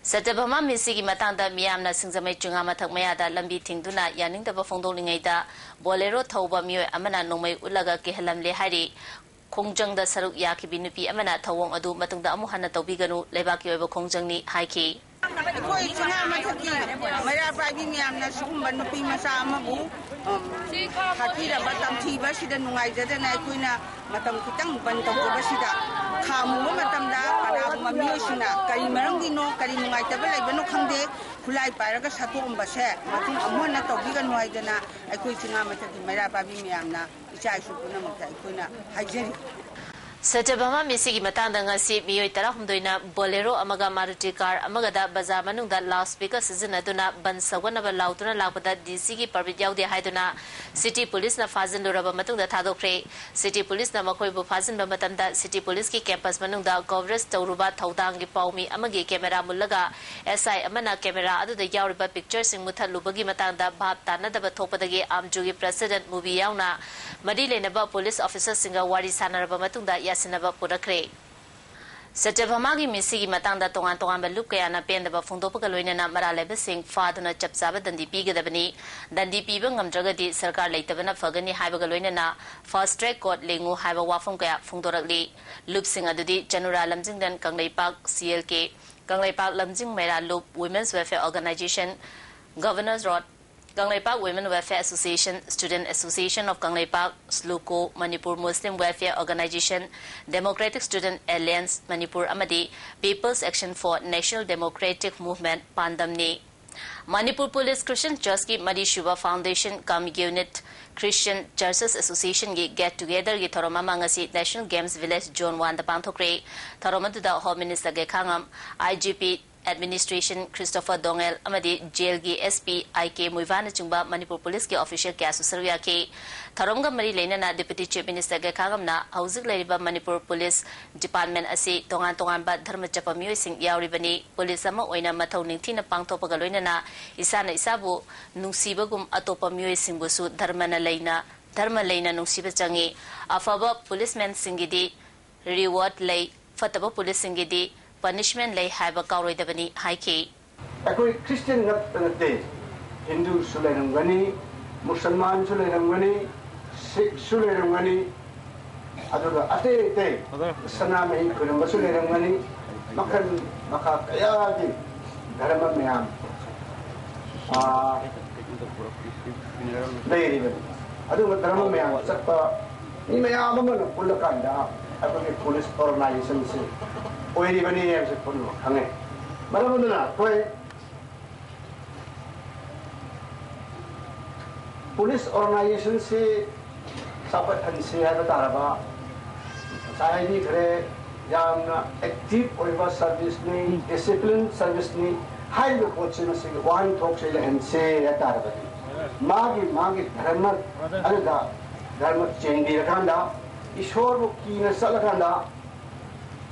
ꯁꯇ꯭ꯌꯚꯥꯃꯥ ꯃꯤꯁꯤꯒꯤ ꯃꯇꯥꯡꯗ ꯃꯤꯌꯥꯝꯅ ꯁꯤꯡꯖꯃꯩ ꯆꯤꯉꯥ ꯃꯊꯛ ꯃꯌꯥꯗ ꯂꯝꯕꯤ ꯊꯤꯡꯗꯨꯅ ꯌꯥꯅꯤꯡꯗꯕ ꯐꯣꯡꯗꯣꯛꯂꯤꯉꯩꯗ ꯕꯣꯂꯦꯔꯣ ꯊꯧꯕ ꯃꯤꯑꯣꯏ ꯑꯃꯅ ꯅꯣꯡꯃꯩ ꯎꯠꯂꯒ ꯀꯤꯍꯜꯂꯝꯂꯦ ꯍꯥꯏꯔꯤ꯫ ꯈꯣꯡꯖꯪꯗ ꯁꯔꯨꯛ ꯌꯥꯈꯤꯕꯤ ꯅꯨꯄꯤ ꯑꯃꯅ ꯊꯧꯑꯣꯡ ꯑꯗꯨ ꯃꯇꯨꯡꯗ ꯑꯃꯨꯛ ꯍꯟꯅ ꯇꯧꯕꯤꯒꯅꯨ, ꯂꯩꯕꯥꯛꯀꯤ ꯑꯣꯏꯕ ꯈꯣꯡꯖꯪꯅꯤ ꯍꯥꯏꯈꯤ꯫ ꯑꯩꯈꯣꯏ ꯆꯤꯉꯥ ꯃꯊꯛꯀꯤ ꯃꯩꯔꯥ ꯄꯥꯏꯕꯤ ꯃꯌꯥꯝꯅ ꯁꯤꯒꯨꯝꯕ ꯅꯨꯄꯤ ꯃꯆꯥ ꯑꯃꯕꯨ, ꯑꯝ, ꯍꯥꯠꯄꯤꯔꯕ ꯇꯝꯊꯤꯕ ꯑꯁꯤꯗ ꯅꯨꯡꯉꯥꯏꯖꯗꯅ ꯑꯩꯈꯣꯏꯅ ꯃꯇꯝ ꯈꯤꯇꯪ ꯕꯟ ꯇꯧꯖꯕꯁꯤꯗ ꯈꯥꯝꯃꯨꯕ ꯃꯇꯝꯗ ꯀꯅꯥꯒꯨꯝꯕ ꯃꯤꯑꯣꯏꯁꯤꯡꯅ ꯀꯔꯤ ꯃꯔꯝꯒꯤꯅꯣ, ꯀꯔꯤ ꯅꯨꯡꯉꯥꯏꯇꯕ ꯂꯩꯕꯅꯣ ꯈꯪꯗꯦ, ꯈꯨꯠꯂꯥꯏ ꯄꯥꯏꯔꯒ ꯁꯠꯇꯣꯛꯑꯝꯕꯁꯦ ꯃꯇꯨꯡ ꯑꯃꯨꯛ ꯍꯟꯅ ꯇꯧꯕꯤꯒꯅꯨ ꯍꯥꯏꯗꯅ ꯑꯩꯈꯣꯏ ꯆꯤꯡꯉꯥ ꯃꯊꯛꯀꯤ ꯃꯩꯔꯥ ꯄꯥꯏꯕꯤ ꯃꯌꯥꯝꯅ, ꯏꯆꯥ ꯏꯁꯨ ꯄꯨꯝꯅꯃꯛꯇ ꯑꯩꯈꯣꯏꯅ ꯍꯥꯏꯖꯔꯤ꯫ ꯁꯇ꯭ꯌꯚꯥꯃꯥ ꯃꯤꯁꯤꯒꯤ ꯃꯇꯥꯡꯗ ꯉꯁꯤ ꯃꯤꯑꯣꯏ ꯇꯔꯥꯍꯨꯝꯗꯣꯏꯅ Bolero ꯑꯃꯒ Maruti car ꯑꯃꯒꯗ ꯕꯖꯥꯔ ꯃꯅꯨꯡꯗ loudspeaker ꯁꯤꯖꯤꯟꯅꯗꯨꯅ ꯕꯟ ꯁꯧꯒꯠꯅꯕ ꯂꯥꯎꯗꯨꯅ ꯂꯥꯛꯄꯗ ꯗꯤ ꯁꯤꯒꯤ permit ꯌꯥꯎꯗꯦ ꯍꯥꯏꯗꯨꯅ city policeꯅ ꯐꯥꯖꯤꯜꯂꯨꯔꯕ ꯃꯇꯨꯡꯗ ꯊꯥꯗꯣꯛꯈ꯭ꯔꯦ꯫ City policeꯅ ꯃꯈꯣꯏꯕꯨ ꯐꯥꯖꯤꯟꯕ ꯃꯇꯝꯗ city policeꯀꯤ campus ꯃꯅꯨꯡꯗ coverage ꯇꯧꯔꯨꯕ ꯊꯧꯗꯥꯡꯒꯤ ꯄꯥꯎꯃꯤ ꯑꯃꯒꯤ camera ꯃꯨꯜꯂꯒ S I ꯑꯃꯅ camera ꯑꯗꯨꯗ ꯌꯥꯎꯔꯤꯕ pictureꯁꯤꯡ ꯃꯨꯠꯊꯠꯂꯨꯕꯒꯤ ꯃꯇꯥꯡꯗ ꯚꯥꯞ ꯇꯥꯅꯗꯕ ꯊꯣꯛꯄꯗꯒꯤ ꯑꯥꯝꯖꯨꯒꯤ president ꯃꯨꯕꯤ ꯌꯥꯎꯅ ꯃꯔꯤ ꯂꯩꯅꯕ police officerꯁꯤꯡꯒ ꯋꯥꯔꯤ ꯁꯥꯟꯅꯔꯕ ꯃꯇꯨꯡꯗ ꯌꯥꯁꯤꯟꯅꯕ ꯄꯨꯔꯛꯈ꯭ꯔꯦ꯫ ꯁꯇ꯭ꯌꯚꯥꯃꯥꯒꯤ ꯃꯤꯁꯤꯒꯤ ꯃꯇꯥꯡꯗ ꯇꯣꯉꯥꯟ ꯇꯣꯉꯥꯟꯕ ꯂꯨꯞ ꯀꯌꯥꯅ ꯄꯦꯟꯗꯕ ꯐꯣꯡꯗꯣꯛꯄꯒ ꯂꯣꯏꯅꯅ ꯃꯔꯥꯜ ꯂꯩꯕꯁꯤꯡ ꯐꯥꯗꯨꯅ ꯆꯞ ꯆꯥꯕ ꯗꯟꯗꯤ ꯄꯤꯒꯗꯕꯅꯤ, ꯗꯟꯗꯤ ꯄꯤꯕ ꯉꯝꯗ꯭ꯔꯒꯗꯤ ꯁꯔꯀꯥꯔ ꯂꯩꯇꯕꯅ ꯐꯒꯅꯤ ꯍꯥꯏꯕꯒ ꯂꯣꯏꯅꯅ fast track court ꯂꯦꯡꯉꯨ ꯍꯥꯏꯕ ꯋꯥꯐꯝ ꯀꯌꯥ ꯐꯣꯡꯗꯣꯔꯛꯂꯤ꯫ ꯂꯨꯞꯁꯤꯡ ꯑꯗꯨꯗꯤ ꯆꯅꯨꯔꯥ ꯂꯝꯖꯤꯡꯗꯟ Kangleipak C L K, Kangleipak ꯂꯝꯖꯤꯡ ꯃꯩꯔꯥ ꯂꯨꯞ, Women's Welfare Organization, Governors Road, Kangleipak Women Welfare Association, Student Association of Kangleipak, SLUCO, Manipur Muslim Welfare Organization, Democratic Student Alliance Manipur ꯑꯃꯗꯤ People's Action for National Democratic Movement ꯄꯥꯟꯗꯝꯅꯤ꯫ Manipur police Christian Churchꯀꯤ ꯃꯔꯤꯁꯨꯕ Foundation cum Unit Christian Churches Associationꯒꯤ get togetherꯒꯤ ꯊꯧꯔꯝ ꯑꯃ ꯉꯁꯤ National Games Village Zone Oneꯗ ꯄꯥꯡꯊꯣꯛꯈ꯭ꯔꯦ꯫ ꯊꯧꯔꯝ ꯑꯗꯨꯗ Home Minister ꯒꯦꯈꯥꯉꯝ, I G P Administration Christopher ꯗꯣꯉꯦꯜ ꯑꯃꯗꯤ jailꯒꯤ S P I K ꯃꯨꯏꯚꯥꯅꯆꯤꯡꯕ Manipur ꯄꯨꯂꯤꯁꯀꯤ official ꯀꯌꯥꯁꯨ ꯁꯔꯨꯛ ꯌꯥꯈꯤ꯫ ꯊꯧꯔꯝꯒ ꯃꯔꯤ ꯂꯩꯅꯅ Deputy Chief Minister ꯒꯦꯈꯥꯉꯝꯅ ꯍꯧꯖꯤꯛ ꯂꯩꯔꯤꯕ ꯃꯅꯤꯄꯨꯔ ꯄꯨꯂꯤꯁ department ꯑꯁꯤ ꯇꯣꯉꯥꯟ ꯇꯣꯉꯥꯟꯕ ꯙꯔꯃ ꯆꯠꯄ ꯃꯤꯑꯣꯏꯁꯤꯡ ꯌꯥꯎꯔꯤꯕꯅꯤ꯫ ꯄꯨꯂꯤꯁ ꯑꯃ ꯑꯣꯏꯅ ꯃꯊꯧ ꯅꯤꯡꯊꯤꯅ ꯄꯥꯡꯊꯣꯛꯄꯒ ꯂꯣꯏꯅꯅ ꯏꯁꯥꯅ ꯏꯁꯥꯕꯨ ꯅꯨꯡꯁꯤꯕꯒꯨꯝ ꯑꯇꯣꯞꯄ ꯃꯤꯑꯣꯏꯁꯤꯡꯕꯨꯁꯨ ꯙꯔꯃꯅ ꯂꯩꯅ, ꯙꯔꯃ ꯂꯩꯅ ꯅꯨꯡꯁꯤꯕ ꯆꯪꯏ꯫ ꯑꯐꯕ policemanꯁꯤꯡꯒꯤꯗꯤ reward ꯂꯩ, ꯐꯠꯇꯕ ꯄꯨꯂꯤꯁꯁꯤꯡꯒꯤꯗꯤ punishment ꯂꯩ ꯍꯥꯏꯕ ꯀꯥꯎꯔꯣꯏꯗꯕꯅꯤ ꯍꯥꯏꯈꯤ꯫ ꯑꯩꯈꯣꯏ Christian ꯉꯛꯇ ꯅꯠꯇꯦ, ꯍꯤꯟꯗꯨꯁꯨ ꯂꯩꯔꯝꯒꯅꯤ, ꯃꯨꯁꯜꯃꯥꯟꯁꯨ ꯂꯩꯔꯝꯒꯅꯤ, ꯁꯤꯈꯁꯨ ꯂꯩꯔꯝꯒꯅꯤ, ꯑꯗꯨꯒ ꯑꯇꯩ ꯑꯇꯩ ꯁꯅꯥꯃꯍꯤ ꯈꯨꯔꯨꯝꯕꯁꯨ ꯂꯩꯔꯝꯒꯅꯤ꯫ ꯃꯈꯜ ꯃꯈꯥ ꯀꯌꯥꯒꯤ ꯙꯔꯃ ꯃꯌꯥꯝ, ꯑꯥ, ꯂꯩꯔꯤꯕꯅꯤ꯫ ꯑꯗꯨꯒꯨꯝꯕ ꯙꯔꯃ ꯃꯌꯥꯝ ꯆꯠꯄ ꯃꯤ ꯃꯌꯥꯝ ꯑꯃꯅ ꯄꯨꯜꯂꯀꯥꯟꯗ ꯑꯩꯈꯣꯏꯒꯤ ꯄꯨꯂꯤꯁ ꯑꯣꯔꯒꯅꯥꯏꯖꯦꯁꯟꯁꯤ ꯑꯣꯏꯔꯤꯕꯅꯤ ꯍꯥꯏꯕꯁꯤ ꯄꯨꯝꯅꯃꯛ ꯈꯪꯉꯦ꯫ ꯃꯔꯝ ꯑꯗꯨꯅ ꯑꯩꯈꯣꯏ ꯄꯨꯂꯤꯁ ꯑꯣꯔꯒꯅꯥꯏꯖꯦꯁꯟꯁꯤ ꯆꯥꯎꯈꯠꯍꯟꯁꯤ ꯍꯥꯏꯕ ꯇꯥꯔꯕ ꯉꯁꯥꯏ ꯍꯥꯏꯕꯤꯈ꯭ꯔꯦ꯫ ꯌꯥꯝꯅ ꯑꯦꯛꯇꯤꯚ ꯑꯣꯏꯕ ꯁꯔꯚꯤꯁꯅꯤ, ꯗꯤꯁꯤꯄ꯭ꯂꯤꯟ ꯁꯔꯚꯤꯁꯅꯤ ꯍꯥꯏꯔꯤꯕ ꯄꯣꯠꯁꯤ ꯃꯁꯤꯒꯤ ꯋꯥꯍꯟꯊꯣꯛꯁꯦ ꯂꯩꯍꯟꯁꯤ ꯍꯥꯏ ꯇꯥꯔꯕꯗꯤ ꯃꯥꯒꯤ ꯃꯥꯒꯤ ꯙꯔꯃ ꯑꯗꯨꯗ ꯙꯔꯃ ꯆꯦꯟꯕꯤꯔꯀꯥꯟꯗ ꯏꯁꯣꯔꯕꯨ ꯀꯤꯅ ꯆꯠꯂꯀꯥꯟꯗ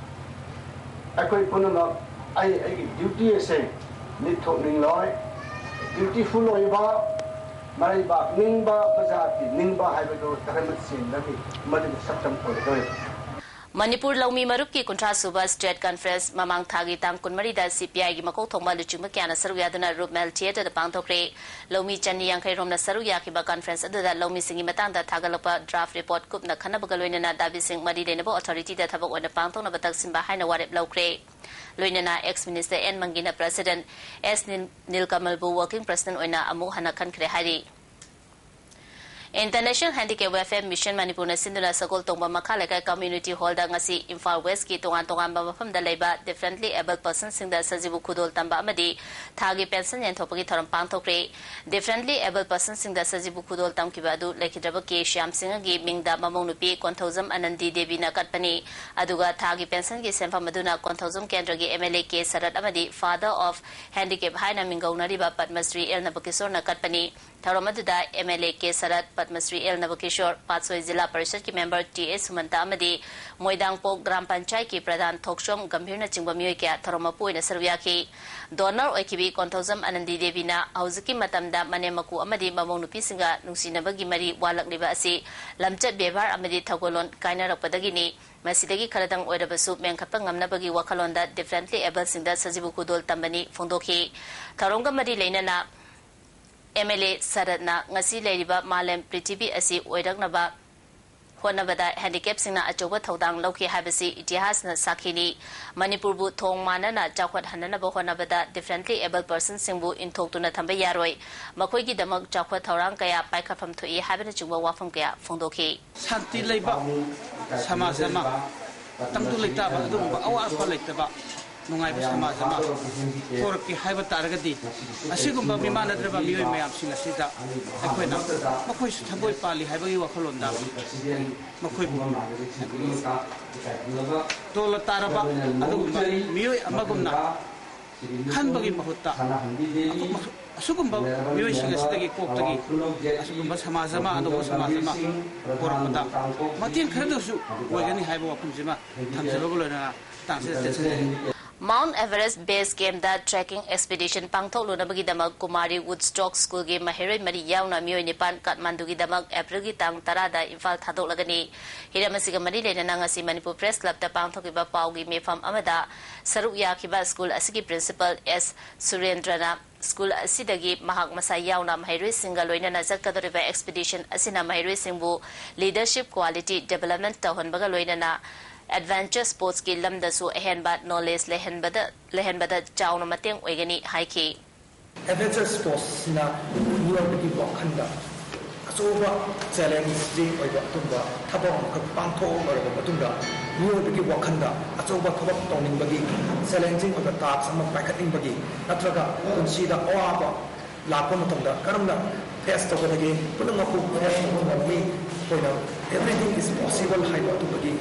ꯑꯩꯈꯣꯏ ꯄꯨꯝꯅꯃꯛ ꯑꯩ ꯑꯩꯒꯤ ꯗ꯭ꯌꯨꯇꯤ ꯑꯁꯦ ꯃꯤꯠ ꯊꯣꯛꯅꯤꯡꯂꯣꯏ, ꯗ꯭ꯌꯨꯇꯤꯐꯨꯜ ꯑꯣꯏꯕ, ꯃꯔꯩꯕꯥꯛ ꯅꯤꯡꯕ, ꯄ꯭ꯔꯖꯥ ꯅꯤꯡꯕ ꯍꯥꯏꯕꯗꯨ ꯙꯔꯃ ꯆꯦꯟꯕꯒꯤ ꯃꯗꯨꯒꯤ ꯁꯛꯇꯝ ꯑꯣꯏꯒꯗꯧꯔꯤꯕꯅꯤ꯫ ꯃꯅꯤꯄꯨꯔ ꯂꯧꯃꯤ ꯃꯔꯨꯞꯀꯤ ꯀꯨꯟꯊ꯭ꯔꯥ ꯁꯨꯕ ꯁ꯭ꯇꯦꯠ ꯀꯟꯐꯔꯦꯟꯁ ꯃꯃꯥꯡ ꯊꯥꯒꯤ ꯇꯥꯡ ꯀꯨꯟꯃꯔꯤꯗ ꯁꯤꯄꯤꯑꯥꯏꯒꯤ ꯃꯀꯣꯛ ꯊꯣꯡꯕ ꯂꯨꯆꯤꯡꯕ ꯀꯌꯥꯅ ꯁꯔꯨꯛ ꯌꯥꯗꯨꯅ ꯔꯨꯞꯃꯦꯜ ꯊꯤꯌꯦꯇꯔꯗ ꯄꯥꯡꯊꯣꯛꯈ꯭ꯔꯦ꯫ ꯂꯧꯃꯤ ꯆꯅꯤ ꯌꯥꯡꯈꯩ ꯔꯣꯝꯅ ꯁꯔꯨꯛ ꯌꯥꯈꯤꯕ ꯀꯟꯐꯔꯦꯟꯁ ꯑꯗꯨꯗ ꯂꯧꯃꯤꯁꯤꯡꯒꯤ ꯃꯇꯥꯡꯗ ꯊꯥꯒꯠꯂꯛꯄ ꯗ꯭ꯔꯥꯐ ꯔꯤꯄꯣꯔꯠ ꯀꯨꯞꯅ ꯈꯟꯅꯕꯒ ꯂꯣꯏꯅꯅ ꯗꯥꯕꯤꯁꯤꯡ ꯃꯔꯤ ꯂꯩꯅꯕ ꯑꯣꯊꯣꯔꯤꯇꯤꯗ ꯊꯕꯛ ꯑꯣꯏꯅ ꯄꯥꯡꯊꯣꯛꯅꯕ ꯇꯛꯁꯤꯟꯕ ꯍꯥꯏꯅ ꯋꯥꯔꯦꯞ ꯂꯧꯈ꯭ꯔꯦ꯫ ꯂꯣꯏꯅꯅ ꯑꯦꯛꯁ ꯃꯤꯅꯤꯁꯇꯔ ꯑꯦꯟ ꯃꯪꯒꯤꯅ ꯄ꯭ꯔꯁꯤꯗꯦꯟꯠ ꯑꯦꯁ ꯅꯤꯜ-, ꯅꯤꯜꯀꯃꯜꯕꯨ ꯋꯔꯀꯤꯡ ꯄ꯭ꯔꯁꯤꯗꯦꯟꯠ ꯑꯣꯏꯅ ꯑꯃꯨꯛ ꯍꯟꯅ ꯈꯟꯈ꯭ꯔꯦ ꯍꯥꯏꯔꯤ꯫ ꯏꯟꯇꯔꯅꯦꯁꯅꯦꯜ ꯍꯦꯟꯗꯤꯀꯦꯞ ꯋꯦꯜꯐꯤꯌꯔ ꯃꯤꯁꯟ ꯃꯅꯤꯄꯨꯔꯅ ꯁꯤꯟꯗꯨꯅ ꯁꯒꯣꯜ ꯇꯣꯡꯕ ꯃꯈꯥ ꯂꯩꯀꯥꯏ ꯀꯝꯃ꯭ꯌꯨꯅꯤꯇꯤ ꯍꯣꯜꯗ ꯉꯁꯤ ꯏꯝꯐꯥꯜ ꯋꯦꯁꯀꯤ ꯇꯣꯉꯥꯟ ꯇꯣꯉꯥꯟꯕ ꯃꯐꯝꯗ ꯂꯩꯕ ꯗꯤꯐꯔꯦꯟꯠꯂꯤ ꯑꯦꯕꯜ ꯄꯔꯁꯟꯁꯤꯡꯗ ꯁꯖꯤꯕꯨ ꯈꯨꯗꯣꯜ ꯇꯝꯕ ꯑꯃꯗꯤ ꯊꯥꯒꯤ ꯄꯦꯟꯁꯟ ꯌꯦꯟꯊꯣꯛꯄꯒꯤ ꯊꯧꯔꯝ ꯄꯥꯡꯊꯣꯛꯈ꯭ꯔꯦ꯫ ꯗꯤꯐꯔꯦꯟꯠꯂꯤ ꯑꯦꯕꯜ ꯄꯔꯁꯟꯁꯤꯡꯗ ꯁꯖꯤꯕꯨ ꯈꯨꯗꯣꯜ ꯇꯝꯈꯤꯕ ꯑꯗꯨ ꯂꯩꯈꯤꯗ꯭ꯔꯕ ꯀꯦ ꯁ꯭ꯌꯥꯝ ꯁꯤꯡꯍꯒꯤ ꯃꯤꯡꯗ ꯃꯃꯧ ꯅꯨꯄꯤ ꯀꯣꯟꯊꯧꯖꯝ ꯑꯅꯟꯗꯤ ꯗꯦꯕꯤꯅ ꯀꯠꯄꯅꯤ꯫ ꯑꯗꯨꯒ ꯊꯥꯒꯤ ꯄꯦꯟꯁꯟꯒꯤ ꯁꯦꯟꯐꯝ ꯑꯗꯨꯅ ꯀꯣꯟꯊꯧꯖꯝ ꯀꯦꯟꯗ꯭ꯔꯒꯤ ꯑꯦꯝ ꯑꯦꯜ ꯑꯦ ꯀꯦ ꯁꯔꯠ ꯑꯃꯗꯤ ꯐꯥꯗꯔ ꯑꯣꯐ ꯍꯦꯟꯗꯤꯀꯦꯞ ꯍꯥꯏꯅ ꯃꯤꯡꯒꯧꯅꯔꯤꯕ ꯄꯗꯃꯁ꯭ꯔꯤ ꯑꯦꯜ ꯅꯕꯀꯤꯁꯣꯔꯅ ꯀꯠꯄꯅꯤ꯫ ꯊꯧꯔꯝ ꯑꯗꯨꯗ M L A K Sarat, Padmashri L Nabakishore, Patsoi ꯖꯤꯂꯥ ꯄꯔꯤꯁꯠꯀꯤ ꯃꯦꯝꯕꯔ ꯇꯤ ꯑꯦ ꯁꯨꯃꯟꯇ ꯑꯃꯗꯤ ꯃꯣꯏꯗꯥꯡꯄꯣꯛ ꯒ꯭ꯔꯥꯝ ꯄꯟꯆꯥꯌꯠꯀꯤ ꯄ꯭ꯔꯙꯥꯟ ꯊꯣꯛꯆꯣꯝ ꯒꯝꯚꯤꯔꯅꯆꯤꯡꯕ ꯃꯤꯑꯣꯏ ꯀꯌꯥ ꯊꯧꯔꯝ ꯃꯄꯨ ꯑꯣꯏꯅ ꯁꯔꯨꯛ ꯌꯥꯈꯤ꯫ ꯗꯣꯅꯔ ꯑꯣꯏꯈꯤꯕꯤ ꯀꯣꯟꯊꯧꯖꯝ ꯑꯅꯟꯗꯤ ꯗꯦꯕꯤꯅ ꯍꯧꯖꯤꯛꯀꯤ ꯃꯇꯝꯗ ꯃꯅꯦꯝ ꯃꯀꯨ ꯑꯃꯗꯤ ꯃꯃꯧ ꯅꯨꯄꯤꯁꯤꯡꯒ ꯅꯨꯡꯁꯤꯅꯕꯒꯤ ꯃꯔꯤ ꯋꯥꯠꯂꯛꯂꯤꯕ ꯑꯁꯤ ꯂꯝꯆꯠ ꯕꯦꯕꯥꯔ ꯑꯃꯗꯤ ꯊꯧꯒꯜꯂꯣꯟ ꯀꯥꯏꯅꯔꯛꯄꯗꯒꯤꯅꯤ꯫ ꯃꯁꯤꯗꯒꯤ ꯈꯔꯗꯪ ꯑꯣꯏꯔꯕꯁꯨ ꯃꯦꯟꯈꯠꯄ ꯉꯝꯅꯕꯒꯤ ꯋꯥꯈꯜꯂꯣꯟꯗ ꯗꯤꯐꯔꯦꯟꯠꯂꯤ ꯑꯦꯕꯜꯁꯤꯡꯗ ꯁꯖꯤꯕꯨ ꯈꯨꯗꯣꯜ ꯇꯝꯕꯅꯤ ꯐꯣꯡꯗꯣꯛꯈꯤ꯫ ꯊꯧꯔꯝꯒ ꯃꯔꯤ ꯂꯩꯅꯅ ꯑꯦꯝ ꯑꯦꯜ ꯑꯦ ꯁꯔꯠꯅ ꯉꯁꯤ ꯂꯩꯔꯤꯕ ꯃꯥꯂꯦꯝ ꯄ꯭ꯔꯤꯊꯤꯕꯤ ꯑꯁꯤ ꯑꯣꯏꯔꯛꯅꯕ ꯍꯣꯠꯅꯕꯗ ꯍꯦꯟꯗꯤꯀꯦꯞꯁꯤꯡꯅ ꯑꯆꯧꯕ ꯊꯧꯗꯥꯡ ꯂꯧꯈꯤ ꯍꯥꯏꯕꯁꯤ ꯏꯇꯤꯍꯥꯁꯅ ꯁꯥꯈꯤꯅꯤ꯫ ꯃꯅꯤꯄꯨꯔꯕꯨ ꯊꯣꯡ ꯃꯥꯟꯅꯅ ꯆꯥꯎꯈꯠꯍꯟꯅꯅꯕ ꯍꯣꯠꯅꯕꯗ differently abled personꯁꯤꯡꯕꯨ ꯏꯟꯊꯣꯛꯇꯨꯅ ꯊꯝꯕ ꯌꯥꯔꯣꯏ꯫ ꯃꯈꯣꯏꯒꯤꯗꯃꯛ ꯆꯥꯎꯈꯠ ꯊꯧꯔꯥꯡ ꯀꯌꯥ ꯄꯥꯏꯈꯠꯐꯝ ꯊꯣꯛꯏ ꯍꯥꯏꯕꯅꯆꯤꯡꯕ ꯋꯥꯐꯝ ꯀꯌꯥ ꯐꯣꯡꯗꯣꯛꯈꯤ꯫ ꯁꯥꯟꯇꯤ ꯂꯩꯕ ꯁꯃꯥꯖ ꯑꯃ, ꯇꯪꯗꯨ ꯂꯩꯇꯥꯕ ꯑꯗꯨꯒꯨꯝꯕ ꯑꯋꯥꯠ ꯑꯄꯥ ꯂꯩꯇꯕ ꯅꯨꯡꯉꯥꯏꯕ ꯁꯃꯥꯖ ꯑꯃ ꯄꯨꯔꯛꯀꯦ ꯍꯥꯏꯕ ꯇꯥꯔꯒꯗꯤ, ꯑꯁꯤꯒꯨꯝꯕ ꯃꯤꯃꯥꯟꯅꯗ꯭ꯔꯕ ꯃꯤꯑꯣꯏ ꯃꯌꯥꯝꯁꯤꯡ ꯑꯁꯤꯗ ꯑꯩꯈꯣꯏꯅ ꯃꯈꯣꯏꯁꯨ ꯊꯃꯣꯏ ꯄꯥꯜꯂꯤ ꯍꯥꯏꯕꯒꯤ ꯋꯥꯈꯜꯂꯣꯟꯗ ꯃꯈꯣꯏꯕꯨ ꯇꯣꯜꯂ ꯇꯥꯔꯕ ꯑꯗꯨꯒꯨꯝꯕ ꯃꯤꯑꯣꯏ ꯑꯃꯒꯨꯝꯅ ꯈꯟꯕꯒꯤ ꯃꯍꯨꯠꯇ, ꯑꯁꯨꯒꯨꯝꯕ ꯃꯤꯑꯣꯏꯁꯤꯡ ꯑꯁꯤꯗꯒꯤ ꯀꯣꯛꯇꯒꯤ ꯑꯁꯤꯒꯨꯝꯕ ꯁꯃꯥꯖ ꯑꯃ, ꯑꯅꯧꯕ ꯁꯃꯥꯖ ꯑꯃ ꯄꯨꯔꯛꯄꯗ ꯃꯇꯦꯡ ꯈꯔꯗꯁꯨ ꯑꯣꯏꯒꯅꯤ ꯍꯥꯏꯕ ꯋꯥꯐꯝꯁꯤꯃ ꯊꯝꯖꯔꯒ ꯂꯣꯏꯅꯅ ꯃꯇꯥꯡꯁꯤꯗ ꯇꯦꯟꯁꯤꯟꯖꯔꯤ꯫ Mount Everest base campꯇ trekking expedition ꯄꯥꯡꯊꯣꯛꯂꯨꯅꯕꯒꯤꯗꯃꯛ Kumari ꯋꯨꯗꯁ꯭ꯇꯣꯛ ꯁ꯭ꯀꯨꯜꯒꯤ ꯃꯍꯩꯔꯣꯏ ꯃꯔꯤ ꯌꯥꯎꯅ ꯃꯤꯑꯣꯏ ꯅꯤꯄꯥꯟ ꯀꯥꯊꯃꯥꯟꯗꯨꯒꯤ ꯗꯃꯛ ꯑꯦꯄ꯭ꯔꯤꯜꯒꯤ ꯇꯥꯡ ꯇꯔꯥꯗ ꯏꯝꯐꯥꯜ ꯊꯥꯗꯣꯛꯂꯒꯅꯤ꯫ ꯍꯤꯔꯝ ꯑꯁꯤꯒ ꯃꯔꯤ ꯂꯩꯅꯅ ꯉꯁꯤ ꯃꯅꯤꯄꯨꯔ ꯄ꯭ꯔꯦꯁ ꯀ꯭ꯂꯕꯇ ꯄꯥꯡꯊꯣꯛꯈꯤꯕ ꯄꯥꯎꯒꯤ ꯃꯤꯐꯝ ꯑꯃꯗ ꯁꯔꯨꯛ ꯌꯥꯈꯤꯕ ꯁ꯭ꯀꯨꯜ ꯑꯁꯤꯒꯤ ꯄ꯭ꯔꯤꯟꯁꯤꯄꯜ ꯑꯦꯁ ꯁꯨꯔꯦꯟꯗ꯭ꯔꯅ ꯁ꯭ꯀꯨꯜ ꯑꯁꯤꯗꯒꯤ ꯃꯍꯥꯛ ꯃꯁꯥ ꯌꯥꯎꯅ ꯃꯍꯩꯔꯣꯏꯁꯤꯡꯒ ꯂꯣꯏꯅꯅ ꯆꯠꯀꯗꯧꯔꯤꯕ expedition ꯑꯁꯤꯅ ꯃꯍꯩꯔꯣꯏꯁꯤꯡꯕꯨ leadership quality development ꯇꯧꯍꯟꯕꯒ ꯂꯣꯏꯅꯅ adventure sportsꯀꯤ ꯂꯝꯗꯁꯨ ꯑꯍꯦꯟꯕ knowledge ꯂꯩꯍꯟꯕꯗ, ꯂꯩꯍꯟꯕꯗ ꯆꯥꯎꯅ ꯃꯇꯦꯡ ꯑꯣꯏꯒꯅꯤ ꯍꯥꯏꯈꯤ꯫ Adventure sportsꯁꯤꯅ ꯃꯤꯑꯣꯏꯕꯒꯤ ꯋꯥꯈꯜꯗ ꯑꯆꯧꯕ challenging ꯑꯣꯏꯕ ꯑꯗꯨꯝꯕ ꯊꯕꯛ ꯑꯃꯈꯛ ꯄꯥꯡꯊꯣꯛꯂꯔꯕ ꯃꯇꯨꯡꯗ, ꯃꯤꯑꯣꯏꯕꯒꯤ ꯋꯥꯈꯜꯗ ꯑꯆꯧꯕ ꯊꯕꯛ ꯇꯧꯅꯤꯡꯕꯒꯤ, challenging ꯑꯣꯏꯕ task ꯑꯃ ꯄꯥꯏꯈꯠꯅꯤꯡꯕꯒꯤ, ꯅꯠꯇ꯭ꯔꯒ ꯄꯨꯟꯁꯤꯗ ꯑꯋꯥꯕ ꯂꯥꯛꯄ ꯃꯇꯝꯗ ꯀꯔꯝꯅ face ꯇꯧꯒꯗꯒꯦ, ꯄꯨꯝꯅꯃꯛꯄꯨ face ꯇꯧꯕ ꯉꯝꯃꯤ꯫ ꯑꯩꯈꯣꯏꯅ everything is possible ꯍꯥꯏꯕ ꯑꯗꯨꯝꯕꯒꯤ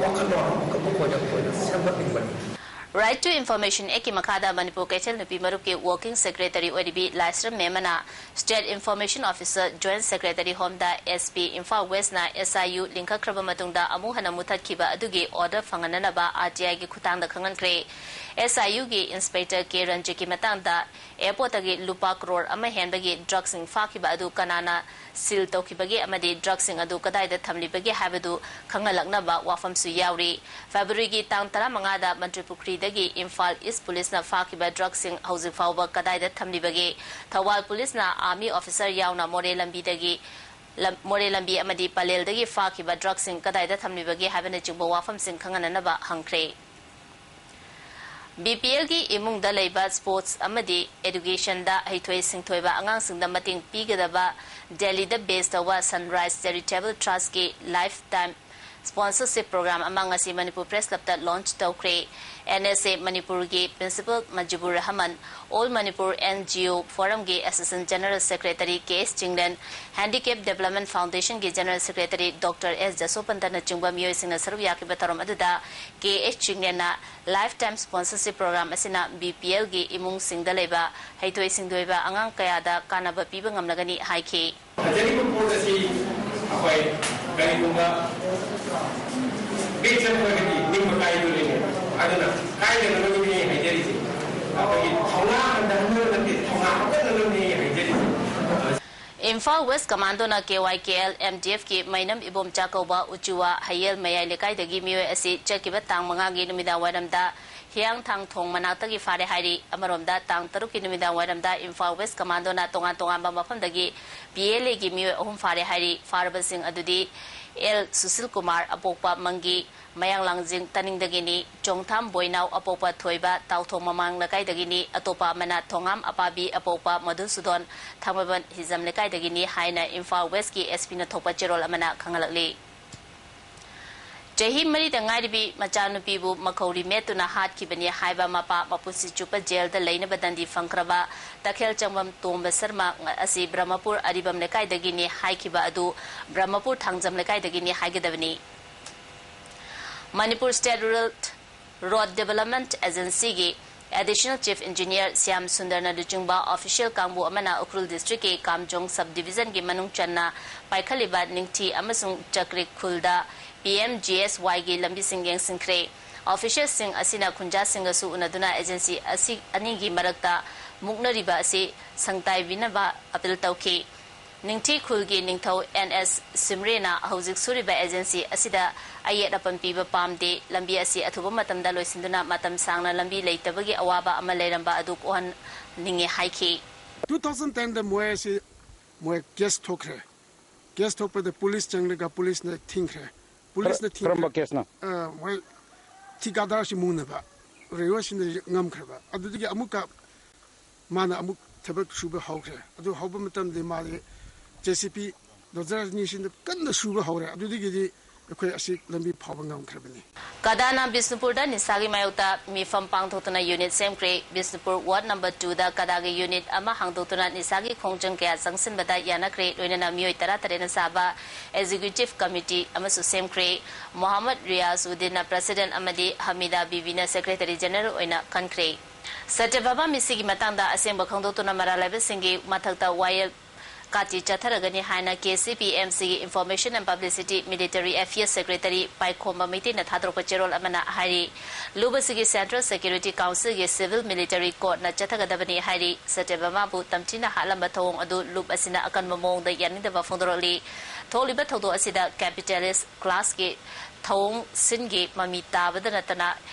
ꯋꯥꯈꯜꯂꯣꯟ ꯑꯃꯈꯛ ꯃꯈꯣꯏꯗ ꯑꯩꯈꯣꯏꯅ ꯁꯦꯝꯒꯠꯅꯤꯡꯕꯅꯤ꯫ Right to Information Actꯀꯤ ꯃꯈꯥꯗ ꯃꯅꯤꯄꯨꯔ ꯀꯩꯊꯦꯜ ꯅꯨꯄꯤ ꯃꯔꯨꯞꯀꯤ working secretary ꯑꯣꯏꯔꯤꯕꯤ ꯂꯥꯏꯁ꯭ꯔꯝ ꯃꯦꯃꯅ State Information Officer, Joint Secretary Homeꯗ SP Imphal Westꯅ SIU ꯂꯤꯡꯈꯠꯈ꯭ꯔꯕ ꯃꯇꯨꯡꯗ ꯑꯃꯨꯛ ꯍꯟꯅ ꯃꯨꯊꯠꯈꯤꯕ ꯑꯗꯨꯒꯤ order ꯐꯪꯍꯟꯅꯅꯕ RTIꯒꯤ ꯈꯨꯠꯊꯥꯡꯗ ꯈꯪꯍꯟꯈ꯭ꯔꯦ꯫ SIUꯒꯤ Inspector ꯀꯦ ꯔꯟꯖꯤꯠꯀꯤ ꯃꯇꯥꯡꯗ airportꯇꯒꯤ ꯂꯨꯄꯥ ꯀ꯭ꯔꯣꯔ ꯑꯃ ꯍꯦꯟꯕꯒꯤ drugsꯁꯤꯡ ꯐꯥꯈꯤꯕ ꯑꯗꯨ ꯀꯅꯥꯅ seal ꯇꯧꯈꯤꯕꯒꯦ ꯑꯃꯗꯤ drugsꯁꯤꯡ ꯑꯗꯨ ꯀꯗꯥꯏꯗ ꯊꯝꯂꯤꯕꯒꯦ ꯍꯥꯏꯕꯗꯨ ꯈꯪꯍꯜꯂꯛꯅꯕ ꯋꯥꯐꯝꯁꯨ ꯌꯥꯎꯔꯤ꯫ Februaryꯒꯤ ꯇꯥꯡ ꯇꯔꯥꯃꯉꯥꯗ ꯃꯟꯇ꯭ꯔꯤꯄꯨꯈ꯭ꯔꯤꯗꯒꯤ ꯏꯝꯐꯥꯜ East Policeꯅ ꯐꯥꯈꯤꯕ drugsꯁꯤꯡ ꯍꯧꯖꯤꯛ ꯐꯥꯎꯕ ꯀꯗꯥꯏꯗ ꯊꯝꯂꯤꯕꯒꯦ? ꯊꯧꯕꯥꯜ Policeꯅ army officer ꯌꯥꯎꯅ ꯃꯣꯔꯦ ꯂꯝꯕꯤꯗꯒꯤ ꯂꯝ-, ꯃꯣꯔꯦ ꯂꯝꯕꯤ ꯑꯃꯗꯤ ꯄꯂꯦꯜꯗꯒꯤ ꯐꯥꯈꯤꯕ ꯗ꯭ꯔꯒꯁꯤꯡ ꯀꯗꯥꯏꯗ ꯊꯝꯂꯤꯕꯒꯦ ꯍꯥꯏꯕꯅꯆꯤꯡꯕ ꯋꯥꯐꯝꯁꯤꯡ ꯈꯪꯍꯟꯅꯅꯕ ꯍꯪꯈ꯭ꯔꯦ꯫ ꯕꯤ ꯄꯤ ꯑꯦꯜꯒꯤ ꯏꯃꯨꯡꯗ ꯂꯩꯕ ꯁ꯭ꯄꯣꯔꯠꯁ ꯑꯃꯗꯤ ꯑꯦꯗꯨꯀꯦꯁꯟꯗ ꯍꯩꯊꯣꯏ ꯁꯤꯡꯊꯣꯏꯕ ꯑꯉꯥꯡꯁꯤꯡꯗ ꯃꯇꯦꯡ ꯄꯤꯒꯗꯕ ꯗꯦꯜꯂꯤꯗ ꯕꯦꯖ ꯇꯧꯕ ꯁꯟꯔꯥꯏꯖ ꯆꯦꯔꯤꯇꯦꯕꯜ ꯇ꯭ꯔꯁꯀꯤ ꯂꯥꯏꯐ ꯇꯥꯏꯝ ꯁ꯭ꯄꯣꯟꯁꯔꯁꯤꯞ ꯄ꯭ꯔꯣꯒ꯭ꯔꯥꯝ ꯑꯃ ꯉꯁꯤ ꯃꯅꯤꯄꯨꯔ ꯄ꯭ꯔꯦꯁ ꯀ꯭ꯂꯕꯇ ꯂꯣꯟꯆ ꯇꯧꯈ꯭ꯔꯦ꯫ ꯑꯦꯟ ꯑꯦꯁ ꯑꯦ ꯃꯅꯤꯄꯨꯔꯒꯤ principal Mujibur Rahman, all Manipur N G O ꯐꯣꯔꯝꯒꯤ assistant general secretary K S Chinglen, handicap development ꯐꯥꯎꯟꯗꯦꯁꯟꯒꯤ ꯖꯦꯅꯔꯦꯜ ꯁꯦꯀ꯭ꯔꯦꯇꯔꯤ ꯗꯣꯛꯇꯔ ꯑꯦꯁ ꯖꯁꯣꯄꯟꯇꯅꯆꯤꯡꯕ ꯃꯤꯑꯣꯏꯁꯤꯡꯅ ꯁꯔꯨꯛ ꯌꯥꯈꯤꯕ ꯊꯧꯔꯝ ꯑꯗꯨꯗ ꯀꯦ ꯑꯦꯁ ꯆꯤꯡꯂꯦꯟꯅ ꯂꯥꯏꯐ ꯇꯥꯏꯝ ꯁ꯭ꯄꯣꯟꯁꯔꯁꯤꯞ ꯄ꯭ꯔꯣꯒ꯭ꯔꯥꯝ ꯑꯁꯤꯅ ꯕꯤ ꯄꯤ ꯑꯦꯜꯒꯤ ꯏꯃꯨꯡꯁꯤꯡꯗ ꯂꯩꯕ ꯍꯩꯊꯣꯏ ꯁꯤꯡꯊꯣꯏꯕ ꯑꯉꯥꯡ ꯀꯌꯥꯗ ꯀꯥꯟꯅꯕ ꯄꯤꯕ ꯉꯝꯂꯒꯅꯤ ꯍꯥꯏꯈꯤ꯫ ꯐꯖꯔꯤꯕ ꯄꯣꯠ ꯑꯁꯤ ꯑꯩꯈꯣꯏ ꯀꯔꯤꯒꯨꯝꯕ ꯕꯦꯛ ꯆꯠꯄ ꯑꯣꯏꯔꯒꯗꯤ ꯅꯤꯡꯕ ꯀꯥꯏꯗꯣꯔꯤꯅꯦ꯫ ꯑꯗꯨꯅ ꯀꯥꯏꯗꯅꯕꯒꯤꯅꯦ ꯍꯥꯏꯖꯔꯤꯁꯦ꯫ ꯑꯩꯈꯣꯏꯒꯤ ꯊꯧꯅꯥ ꯍꯟꯊꯍꯟꯅꯕ ꯅꯠꯇꯦ, ꯊꯧꯅꯥ ꯍꯥꯞꯀꯠꯅꯕꯅꯦ ꯍꯥꯏꯖꯔꯤꯁꯦ꯫ ꯏꯝꯐꯥꯜ ꯋꯦꯁ ꯀꯃꯥꯟꯗꯣꯅ ꯀꯦ ꯋꯥꯏ ꯀꯦ ꯑꯦꯜ ꯑꯦꯝ ꯗꯤ ꯑꯦꯐꯀꯤ ꯃꯩꯅꯝ ꯏꯕꯣꯝꯆꯥ ꯀꯧꯕ ꯎꯆꯤꯋꯥ ꯍꯌꯦꯜ ꯃꯌꯥꯏ ꯂꯩꯀꯥꯏꯗꯒꯤ ꯃꯤꯑꯣꯏ ꯑꯁꯤ ꯆꯠꯈꯤꯕ ꯇꯥꯡ ꯃꯉꯥꯒꯤ ꯅꯨꯃꯤꯗꯥꯡ ꯋꯥꯏꯔꯝꯗ ꯍꯤꯌꯥꯡꯊꯥꯡ ꯊꯣꯡ ꯃꯅꯥꯛꯇꯒꯤ ꯐꯥꯔꯦ ꯍꯥꯏꯔꯤ꯫ ꯑꯃꯔꯣꯝꯗ, ꯇꯥꯡ ꯇꯔꯨꯛꯀꯤ ꯅꯨꯃꯤꯗꯥꯡ ꯋꯥꯏꯔꯝꯗ ꯏꯝꯐꯥꯜ ꯋꯦꯁ ꯀꯃꯥꯟꯗꯣꯅ ꯇꯣꯉꯥꯟ ꯇꯣꯉꯥꯟꯕ ꯃꯐꯝꯗꯒꯤ ꯄꯤ ꯑꯦꯜ ꯑꯦꯒꯤ ꯃꯤꯑꯣꯏ ꯑꯍꯨꯝ ꯐꯥꯔꯦ ꯍꯥꯏꯔꯤ꯫ ꯐꯥꯔꯕꯁꯤꯡ ꯑꯗꯨꯗꯤ ꯑꯦꯜ ꯁꯨꯁꯤꯜ ꯀꯨꯃꯥꯔ, ꯑꯄꯣꯛꯄ ꯃꯪꯒꯤ, ꯃꯌꯥꯡ ꯂꯥꯡꯖꯤꯡ ꯇꯅꯤꯡꯗꯒꯤꯅꯤ, ꯆꯣꯡꯊꯥꯝ ꯕꯣꯏꯅꯥꯎ, ꯑꯄꯣꯛꯄ ꯊꯣꯏꯕ, ꯇꯥꯎꯊꯣꯡ ꯃꯃꯥꯡ ꯂꯩꯀꯥꯏꯗꯒꯤꯅꯤ, ꯑꯇꯣꯞꯄ ꯑꯃꯅ ꯊꯣꯉꯥꯝ ꯑꯄꯥꯕꯤ, ꯑꯄꯣꯛꯄ ꯃꯙꯨꯁꯨꯗꯣꯟ, ꯊꯥꯡꯃꯩꯕꯟ ꯍꯤꯖꯝ ꯂꯩꯀꯥꯏꯗꯒꯤꯅꯤ ꯍꯥꯏꯅ ꯏꯝꯐꯥꯜ ꯋꯦꯁꯀꯤ ꯑꯦꯁ ꯄꯤꯅ ꯊꯣꯛꯄ ꯆꯦꯔꯣꯜ ꯑꯃꯅ ꯈꯪꯍꯜꯂꯛꯂꯤ꯫ ꯆꯍꯤ ꯃꯔꯤꯗ ꯉꯥꯏꯔꯤꯕꯤ ꯃꯆꯥꯅꯨꯄꯤꯕꯨ ꯃꯈꯧꯔꯤ ꯃꯦꯠꯇꯨꯅ ꯍꯥꯠꯈꯤꯕꯅꯤ ꯍꯥꯏꯕ ꯃꯄꯥ ꯃꯄꯨꯟꯁꯤ ꯆꯨꯞꯄ ꯖꯦꯜꯗ ꯂꯩꯅꯕ ꯗꯟꯗꯤ ꯐꯪꯈ꯭ꯔꯕ ꯇꯈꯦꯜ ꯆꯪꯕꯝ ꯇꯣꯝꯕ ꯁꯔꯃ ꯑꯁꯤ ꯕ꯭ꯔꯍꯃꯄꯨꯔ ꯑꯔꯤꯕꯝ ꯂꯩꯀꯥꯏꯗꯒꯤꯅꯤ ꯍꯥꯏꯈꯤꯕ ꯑꯗꯨ ꯕ꯭ꯔꯍꯃꯄꯨꯔ ꯊꯥꯡꯖꯝ ꯂꯩꯀꯥꯏꯗꯒꯤꯅꯤ ꯍꯥꯏꯒꯗꯕꯅꯤ꯫ Manipur state rural road development ꯑꯦꯖꯦꯟꯁꯤꯒꯤ ꯑꯦꯗꯤꯁꯅꯦꯜ ꯆꯤꯐ ꯏꯟꯖꯤꯅꯤꯌꯔ ꯁ꯭ꯌꯥꯝ ꯁꯨꯟꯗꯔꯅ ꯂꯨꯆꯤꯡꯕ ꯑꯣꯐꯤꯁꯤꯌꯦꯜ ꯀꯥꯡꯕꯨ ꯑꯃꯅ ꯎꯈ꯭ꯔꯨꯜ ꯗꯤꯁꯇ꯭ꯔꯤꯛꯀꯤ ꯀꯥꯝꯖꯣꯡ ꯁꯕ ꯗꯤꯕꯤꯖꯟꯒꯤ ꯃꯅꯨꯡ ꯆꯟꯅ ꯄꯥꯏꯈꯠꯂꯤꯕ ꯅꯤꯡꯊꯤ ꯑꯃꯁꯨꯡ ꯆꯀ꯭ꯔꯤꯛ ꯈꯨꯜꯗ ꯄꯤ ꯑꯦꯝ ꯖꯤ ꯑꯦꯁ ꯋꯥꯏꯒꯤ ꯂꯝꯕꯤꯁꯤꯡ ꯌꯦꯡꯁꯤꯟꯈ꯭ꯔꯦ꯫ ꯑꯣꯐꯤꯁꯤꯌꯦꯜꯁꯤꯡ ꯑꯁꯤꯅ ꯈꯨꯟꯖꯥꯁꯤꯡꯒꯁꯨ ꯎꯅꯗꯨꯅ ꯑꯦꯖꯦꯟꯁꯤ ꯑꯁꯤ ꯑꯅꯤꯒꯤ ꯃꯔꯛꯇ ꯃꯨꯛꯅꯔꯤꯕ ꯑꯁꯤ ꯁꯪꯇꯥꯏꯕꯤꯅꯕ ꯑꯄꯤꯜ ꯇꯧꯈꯤ꯫ ꯅꯤꯡꯊꯤ ꯈꯨꯜꯒꯤ ꯅꯤꯡꯊꯧ ꯑꯦꯟ ꯑꯦꯁ ꯁꯤꯝꯔꯦꯅ ꯍꯧꯖꯤꯛ ꯁꯨꯔꯤꯕ ꯑꯦꯖꯦꯟꯁꯤ ꯑꯁꯤꯗ ꯑꯌꯦꯠ ꯑꯄꯟ ꯄꯤꯕ ꯄꯥꯝꯗꯦ꯫ ꯂꯝꯕꯤ ꯑꯁꯤ ꯑꯊꯨꯕ ꯃꯇꯝꯗ ꯂꯣꯏꯁꯤꯟꯗꯨꯅ ꯃꯇꯝ ꯁꯥꯡꯅ ꯂꯝꯕꯤ ꯂꯩꯇꯕꯒꯤ ꯑꯋꯥꯕ ꯑꯃ ꯂꯩꯔꯝꯕ ꯑꯗꯨ ꯀꯣꯛꯍꯟꯅꯤꯡꯉꯦ ꯍꯥꯏꯈꯤ꯫ ꯇꯨ ꯊꯥꯎꯖꯟ ꯇꯦꯟꯗ ꯃꯣꯏ ꯑꯁꯤ, ꯃꯣꯏ ꯀꯦꯁ ꯊꯣꯛꯈ꯭ꯔꯦ꯫ ꯀꯦꯁ ꯊꯣꯛꯄꯗ ꯄꯨꯂꯤꯁ ꯆꯪꯂꯒ ꯄꯨꯂꯤꯁꯅ ꯊꯤꯡꯈ꯭ꯔꯦ꯫ ꯄꯨꯂꯤꯁꯅ ꯊꯤꯡꯈ꯭ꯔꯦ꯫ ꯀꯔꯝꯕ ꯀꯦꯁꯅꯣ? ꯑ, ꯃꯣꯏ ꯊꯤꯀꯥꯗꯥꯔꯁꯤ ꯃꯨꯅꯕ, ꯔꯦꯋꯥꯁꯤꯅ ꯉꯝꯈ꯭ꯔꯕ꯫ ꯑꯗꯨꯗꯒꯤ ꯑꯃꯨꯛꯀ ꯃꯥꯅ ꯑꯃꯨꯛ ꯊꯕꯛ ꯁꯨꯕ ꯍꯧꯈ꯭ꯔꯦ꯫ ꯑꯗꯨ ꯍꯧꯕ ꯃꯇꯝꯗ ꯃꯥꯁꯦ ꯖꯦ ꯁꯤ ꯕꯤ ꯗꯣꯖꯔ ꯑꯅꯤꯁꯤꯅ ꯀꯟꯅ ꯁꯨꯕ ꯍꯧꯔꯦ꯫ ꯑꯗꯨꯗꯒꯤꯗꯤ ꯑꯩꯈꯣꯏ ꯑꯁꯤ ꯂꯝꯕꯤ ꯐꯥꯎꯕ ꯉꯝꯈ꯭ꯔꯕꯅꯤ꯫ ꯀꯗꯥꯅ ꯕꯤꯁꯅꯨꯄꯨꯔꯗ ꯅꯤꯁꯥꯒꯤ ꯃꯥꯌꯣꯛꯇ ꯃꯤꯐꯝ ꯄꯥꯡꯊꯣꯛꯇꯨꯅ ꯌꯨꯅꯤꯠ ꯁꯦꯝꯈ꯭ꯔꯦ꯫ ꯕꯤꯁꯅꯨꯄꯨꯔ ꯋꯥꯔꯗ ꯅꯝꯕꯔ ꯇꯨꯗ ꯀꯗꯥꯒꯤ ꯌꯨꯅꯤꯠ ꯑꯃ ꯍꯥꯡꯗꯣꯛꯇꯨꯅ ꯅꯤꯁꯥꯒꯤ ꯈꯣꯡꯖꯪ ꯀꯌꯥ ꯆꯪꯁꯤꯟꯕꯗ ꯌꯥꯅꯈ꯭ꯔꯦ꯫ ꯂꯣꯏꯅꯅ ꯃꯤꯑꯣꯏ ꯇꯔꯥ ꯇꯔꯦꯠꯅ ꯁꯥꯕ ꯑꯦꯛꯖꯤꯀ꯭ꯌꯨꯇꯤꯚ ꯀꯃꯤꯇꯤ ꯑꯃꯁꯨ ꯁꯦꯝꯈ꯭ꯔꯦ꯫ ꯃꯣꯍꯝꯃꯗ ꯔꯤꯌꯥꯖ ꯎꯗꯤꯟꯅ ꯄ꯭ꯔꯁꯤꯗꯦꯟꯠ ꯑꯃꯗꯤ ꯍꯃꯤꯗꯥ ꯕꯤꯕꯤꯅ ꯁꯦꯀ꯭ꯔꯦꯇꯔꯤ ꯖꯦꯅꯔꯦꯜ ꯑꯣꯏꯅ ꯈꯟꯈ꯭ꯔꯦ꯫ ꯁꯇ꯭ꯌꯚꯥꯃꯥ ꯃꯤꯁꯤꯒꯤ ꯃꯇꯥꯡꯗ ꯑꯁꯦꯡꯕ ꯈꯪꯗꯣꯛꯇꯨꯅ ꯃꯔꯥꯜ ꯂꯩꯕꯁꯤꯡꯒꯤ ꯃꯊꯛꯇ ꯋꯥꯌꯦꯜ ꯀꯥꯇꯤ ꯆꯠꯊꯔꯒꯅꯤ ꯍꯥꯏꯅ ꯀꯦ ꯁꯤ ꯄꯤ ꯑꯦꯝ ꯁꯤꯒꯤ Information and Publicity Military Affairs Secretary ꯄꯥꯏꯈꯣꯝꯕ ꯃꯩꯇꯩꯅ ꯊꯥꯗꯣꯔꯛꯄ ꯆꯦꯔꯣꯜ ꯑꯃꯅ ꯍꯥꯏꯔꯤ꯫ ꯂꯨꯞ ꯑꯁꯤꯒꯤ Central Security Councilꯒꯤ Civil Military Codeꯅ ꯆꯠꯊꯒꯗꯕꯅꯤ ꯍꯥꯏꯔꯤ꯫ ꯁꯇ꯭ꯌꯚꯥꯃꯥꯕꯨ ꯇꯝꯊꯤꯅ ꯍꯥꯠꯂꯝꯕ ꯊꯧꯑꯣꯡ ꯑꯗꯨ ꯂꯨꯞ ꯑꯁꯤꯅ ꯑꯀꯟꯕ ꯃꯑꯣꯡꯗ ꯌꯥꯅꯤꯡꯗꯕ ꯐꯣꯡꯗꯣꯔꯛꯂꯤ꯫ ꯊꯣꯛꯂꯤꯕ ꯊꯧꯗꯣꯛ ꯑꯁꯤꯗ capitalist classꯀꯤ ꯊꯧꯑꯣꯡ ꯁꯤꯟꯒꯤ ꯃꯃꯤ ꯇꯥꯕꯗ ꯅꯠꯇꯅ